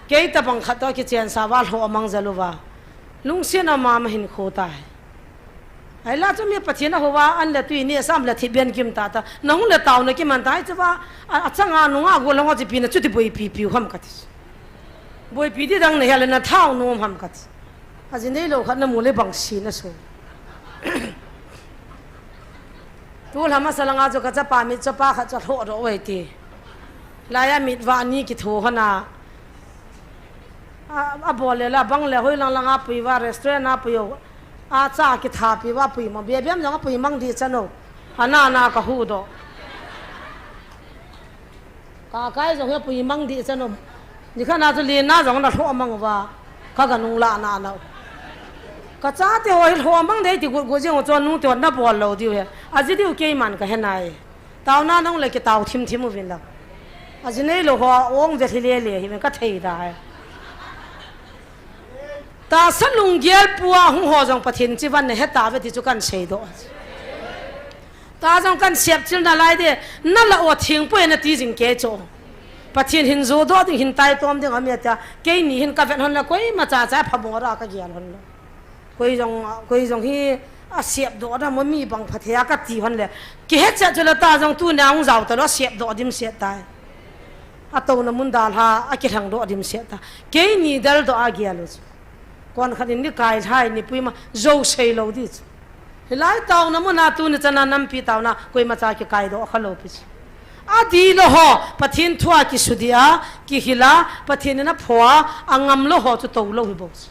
Kei ta bang khat to kichen sa va lho mang jalu va. Lungsian a ma ma hin kho ta hai. Ai la chu mi Pathen a hou va an le tui ni sam le thi bian kim ta ta. Na hung le tao na ki man ta ai chu va. A, a chang a nung a go long a chi pi na chu ti boi pi pi ham ka ti. Boi pi ti dang na hia le na thao nom ham ka ti. A ji nei lou khat na mu le bang si na so. Tu lama sa langa chu ka chapa mit chapa khat cha lho ro wei ti. Laiya mit va ni ki tho hana. A, a bol le la bang le hoi lang langa pui va restaurant a pui o. A cha ki tha pi va pui mo. Bia biam jong a pui mang di cha no. A na na ka hu do. Ka kai jong he pui mang di cha no. Ni kha na chu li na jong na lho mang va. Ka ga nung la na na. Ka cha te ho hi lho mang dei ti gu gu jing o chon nu te ho na bol lo diu he. A ji diu kei man ka he nai. Tao na nong le ki tao thim thim u vin la. A ji nei lo ho ong ve thi le le hi vin ka thei da he. Tahsa lunggel pua hung ho jong Pathen chi van ne he ta ve ti chu kan sei do. Ta jong kan siap chil na lai de, na la o thing poi na ti jing ke cho. Pathen hin jo do ding hin tai tom ding a mi ta, kei ni hin ka vet hon la koima cha cha pha mo ra ka gial hon lo. Koi jong, koi jong hi a siap do da mo mi bang pha thei a ka ti hon le. Ki he cha chu la ta jong tu na hung jao ta lo siap do dim siap tai. A to na mun dal ha, a ki thang do dim siap ta. Kei ni dal do a gial lo chu. Kon khat in ni kai lhai ni pui ma, jo sei lo di chu. Hilai taona muna tuni chana nampi taona koimacha kikaidoh khalou pi chu. Adihlou ho, Pathen thua kisudih a, kihil a, Pathen in aphoh a, angamlou ho chu toulou hi bou chu.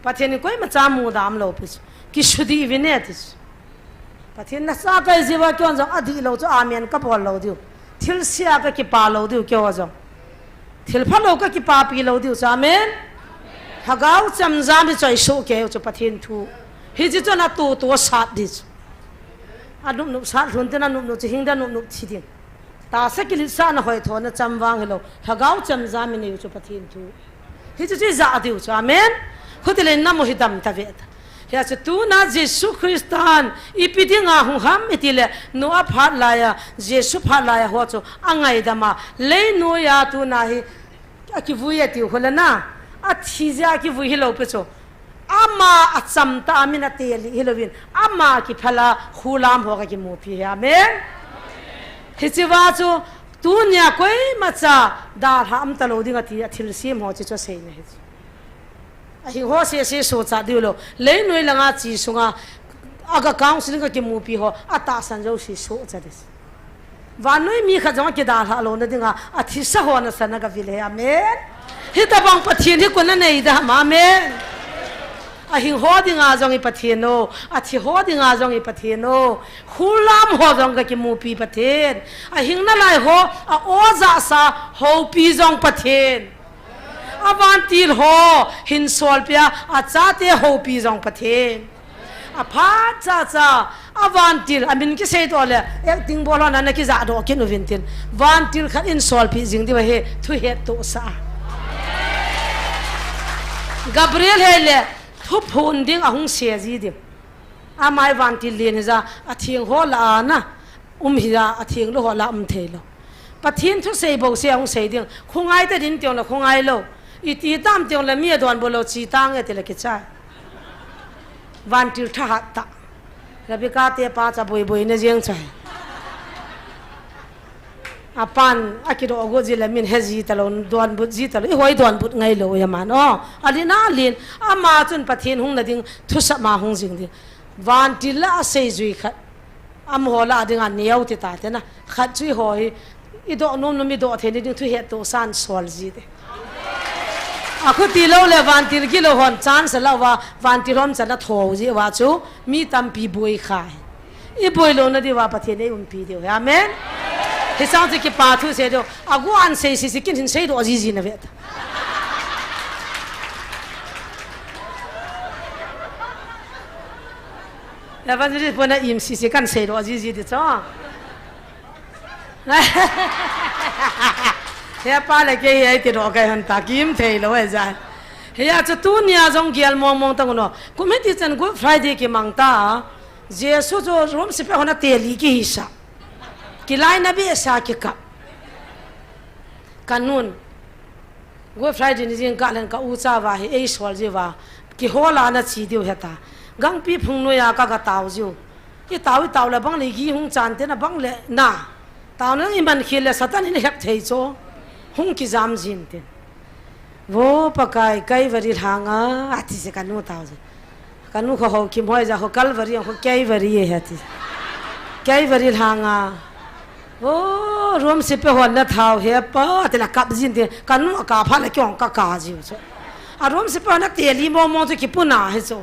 Pathen in koimacha mudam lou pi chu. Kisudih uvin e ti chu. Pathen nasatah a ijeh uva keiman jong adihlou chu amen kabol lou diu. Thilse a kakipa lou diu keiho jong. Thil phalou kakipapi lou diu chu, amen. Lhagao chemjam hi chu asoh kei u chu Pathen thu. Hiche chu atutu asat ding chu. Anupnup sat lhon tin anupnup chu hing ding anupnup thi ding. Tahsa kiletsahna hoithona cham vang hilou. Lhagao chemjam inei u chu Pathen thu. Hiche chu ija diu chu, amen. Khuti le namu hi dam tave ta. Hia chu tuna Jesu Christan ipi dinga hung ham iti le, Noah phat laiya, Jesu phat laiya ho chu angaidam a, leinoiya tuna hi akivui atiu khu le na, athi jeh a kivui hilou pi chu. Ama achamtah a min atelih hilouvin, ama kiphal a khulam ho kakimupi hi, amen. Hiche uva chu, tunia koimacha dalha um talou ding ati a thilsem ho chu chu aseina hi chu. Ahing ho sese sohcha diu lou. Leinoi langa che sunga aga counseling kakimupi ho atahsan jouse sohcha ding. Vannoi mi khat jong akidalhah louna dinga athisa ho nasan a gavil e, amen. Hitabang Pathen hi koiin anei dem, amen. Ahing ho dinga jong i Pathen o, athi ho dinga jong i Pathen o, khulam ho jong kakimupi Pathen. Ahing nalai ho, a-o jahsa houpi jong Pathen. Avantil ho hin solpia, achate houpi jong Pathen. Aphat chacha, avantil, amin kiseidoh le, acting bol ho nana kijahdoh kit uvin tin. Vantil khat in solpeh jing diu ahi, thuhettohsah a. Gabriel hi le, thuphon ding ahung se ji ding. Ama hi vantil len hija, atheng ho lah a na, um hija, atheng lou ho lah a um theilou. Pathen thusei bouseh ahung sei ding, khongai ta ding tiuleh khongai lou. Iti tam tiuleh mi adonbut lou, che tange tile kichai. Vantil thahat tah. Rebecca te pa cha boiboina jeng chai. Apan akidoh got jile min he ji talou, donbut ji talou, ihoi donbut ngailou ahi aman. O, alen alen, ama chun Pathen hung na ding, thusap ma hung jing ding. Vantil lah a seijui khat. Amaho lah a dinga neo ti tate na. Khat chu eiho hi, idoh nom nom idoh theina ding thuhettohsah in sol ji te. Akhuti lou le vantil gilou hon chance alah uva, vantil hon chance atho ji uva chu, mi tampi boi khai. Iboi louna diuva Pathen in eiumpi diu ahi. Amen. Hicheng chu kipa thu sei diu. Agu an sei sese kin hin seidoh jiji na ve ta. Evangelist pona im sese kan seidoh jiji di chu. He pa le kei hi iti doh kai hon ta kim theilou e jan. Hia chu tunia jong gel mong mong tangun o. Kum hiti chan Good Friday kimang ta. Jesu chu Rome sepai hon ateli kihisah. Kilaina behseh a kikap. Kanun. Good Friday ni jingkah len ka ucha uva hi eisol jiuva. Kihol a nache diu heta. Gangpi phung noiya kaga tao jiu. Itao itao le bang le gi hung chan te na bang le na. Taona iman khel le Satan in hep thei chu. Hung kijam jin te. Vo Pakai, Calvary lhanga, ati je kanu tao je. Kanu kho ho kim hoi ja kho Calvary, kho Calvary e ati. Calvary lhanga. Vo, Rome sepai hon nathat u he pa, ati la kap jin te, kanu akap phat le kei jong kakap jiu chu. A Rome sepai hon ateli mong mong chu kipuna hi chu.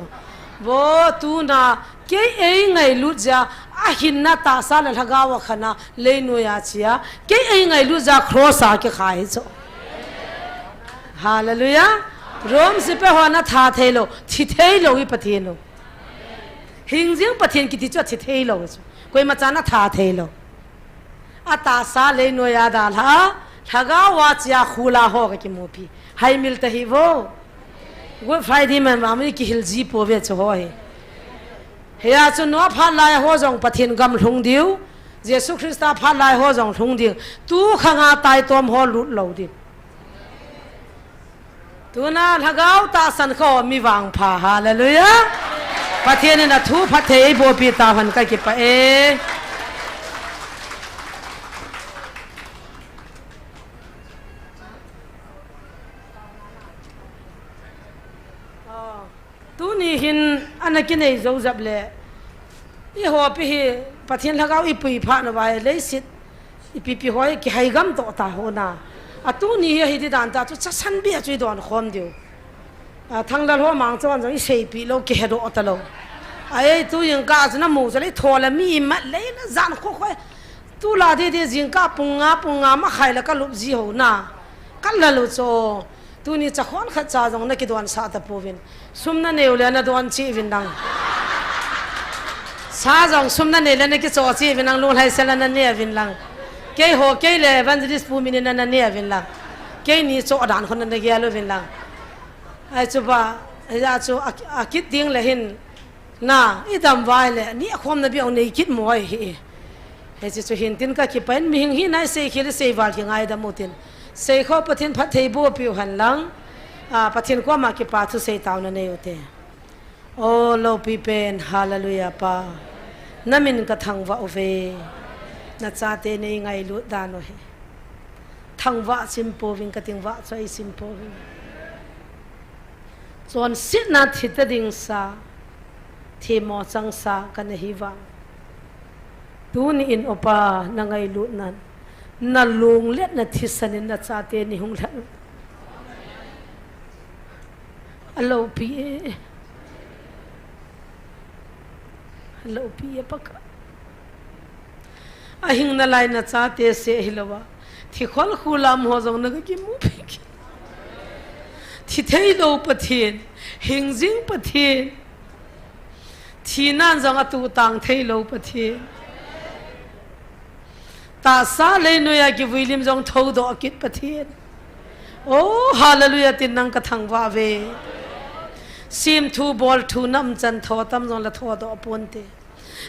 Vo, tuna, kei eingailut jeh a, ahinna tahsa le lhagao a khan a, leinoiya che a, kei eingailut jeh a cross a kikhai hi chu. Hallelujah. Rome sepai hon athat theilou, thi theilou hi Pathen u. Hing jing Pathen kiti chu athi theilou chu. Koima chan athat theilou. Atahsa leinoiya dalha, lhagao a che a khula ho kakimupi. Haimil tahih vo. Good Friday man vang mi kihil ji pouve chu ho hi. Hia chu Noah phat lai ho jong Pathen gam lhung diu. Jesu Christa phat lai ho jong lhung diu. Tu khang a taitom ho lut lou diu. Tuna lhagao tahsan kho mi vangpha, hallelujah. Pathen in athu phatthei eibohpi tauhen kakipah e. Tuni hin ana kinei jou jep le, Ihopi hi Pathen lhagao ipui phat nauva hi leiset ipipi hoi kihai gam toh ta ho na. Atuni hi hiti dan ta chu chasan bia chu idon khom diu. A, Thanglal ho mang chon jong iseipi lou kihedoh talou. Ai tu jingkah chu namu chu lei thola mi imat lei na jan kho khoi. Tulai didi jingkah pung nga pung nga makhai la kalup ji ho na. Kalal u chu. Tuni chakhon khat cha jong nakidon sah tapouvin. Sum nanei u le nadon cheh uvin lang. Sa jong sum nanei le nakichoh cheh uvin lang, lunglhaisel a nanei uvin lang. Keiho, kei le Evangelist Pu Min in nanei uvin lang. Keini choh dan khon nagel uvin lang. Ai chu ba, hia chu a, akit ding le hin. Na, idam vai le, ni akhom na biau nei kit mo ai hi. Hiche chu hintin kakipah in mihing hina isei khel isei val kingaidam utin. Seikho Pathen phattheiboh piu hen lang. A, Pathen koma kipa thu sei taona nei ute. O loupi pen, hallelujah Pa. Namin kathangvah uve. Nachate neingailut dan u hi. Thangvah sim pouvin katingvah chu eisim pouvin. Chonsetna thita ding sa, themmo chang sa kana hi vang. Tuni in O Pa nangailutnan, nalungletna thisan in nachate neihung lhat. Aloupi e. Aloupi e Pakai. Ahing nalai nachate seh hilouva. Thikhol khulam ho jong nagakimu peh. Thi theilou Pathen. Hingjing Pathen. Thinan jong atuhtang theilou Pathen. Tahsa leinoi a kivuilim jong thoudoh kit Pathen. O, hallelujah tin nang kathangvah uve. Simthu bolthu namchan thotam jong la thodoh ponte.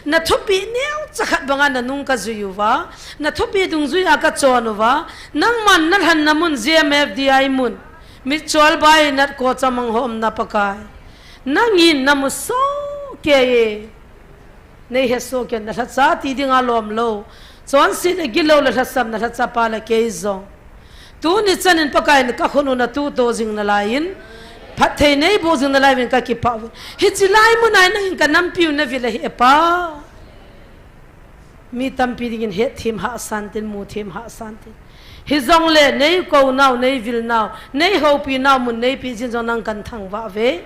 Nathupeh neocha khat banga nanung kajui uva, nathupeh dungjuia kachon uva, nangman nalhanna mun J M F D I mun, mitchol bai natko chamang ho umna Pakai. Nangin namu sohkei e. Neihe sohkei nalhacha ti dinga lomlou. Chonset le gilou le lhasam nalhachapa le kei jong. Tuni chanin Pakai in kakhut u natuhto jing nalaiyin, phatthei neiboh jing nalaiyin kakipah uve. Hiche lai muna nangin kanampiu navil ahi e Pa. Mi tampi dingin hetthem hahsan tin, muthem hahsan tin. Hijongle neikou nau, neivil nau, neihoupi nau mun neipeh jin jong nang kathangvah uve.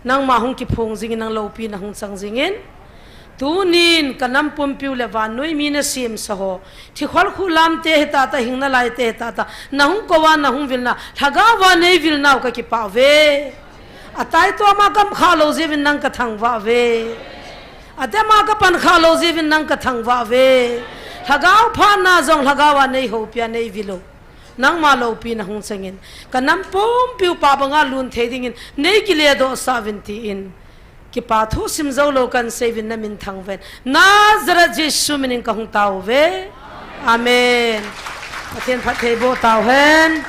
Nangma hung kiphong jingin, nang loupina hung chang jingin. Tunin kanam pumpiu le vannoi mi nasemsa ho, thikhol khulamte hitata, hing nalaite hitata, nahung kouva nahung vilna, lhagaova neivil nau kakipah uve. Ataitoma gamkha lou jeh uvin nang kathangvah uve. Atema kapankha lou jeh uvin nang kathangvah uve. Lhagao phatna jong lhagaova neihoupia neivil u. Nangma loupina hung changin, kanam pumpiu pa banga lhun thei dingin neikiledohsah uvin tin, kipa thu simjoulou kahin seiuvin namin thangvah in, Nazareth Jesu minin kahung taouve. Amen. Pathen phattheiboh tauhen.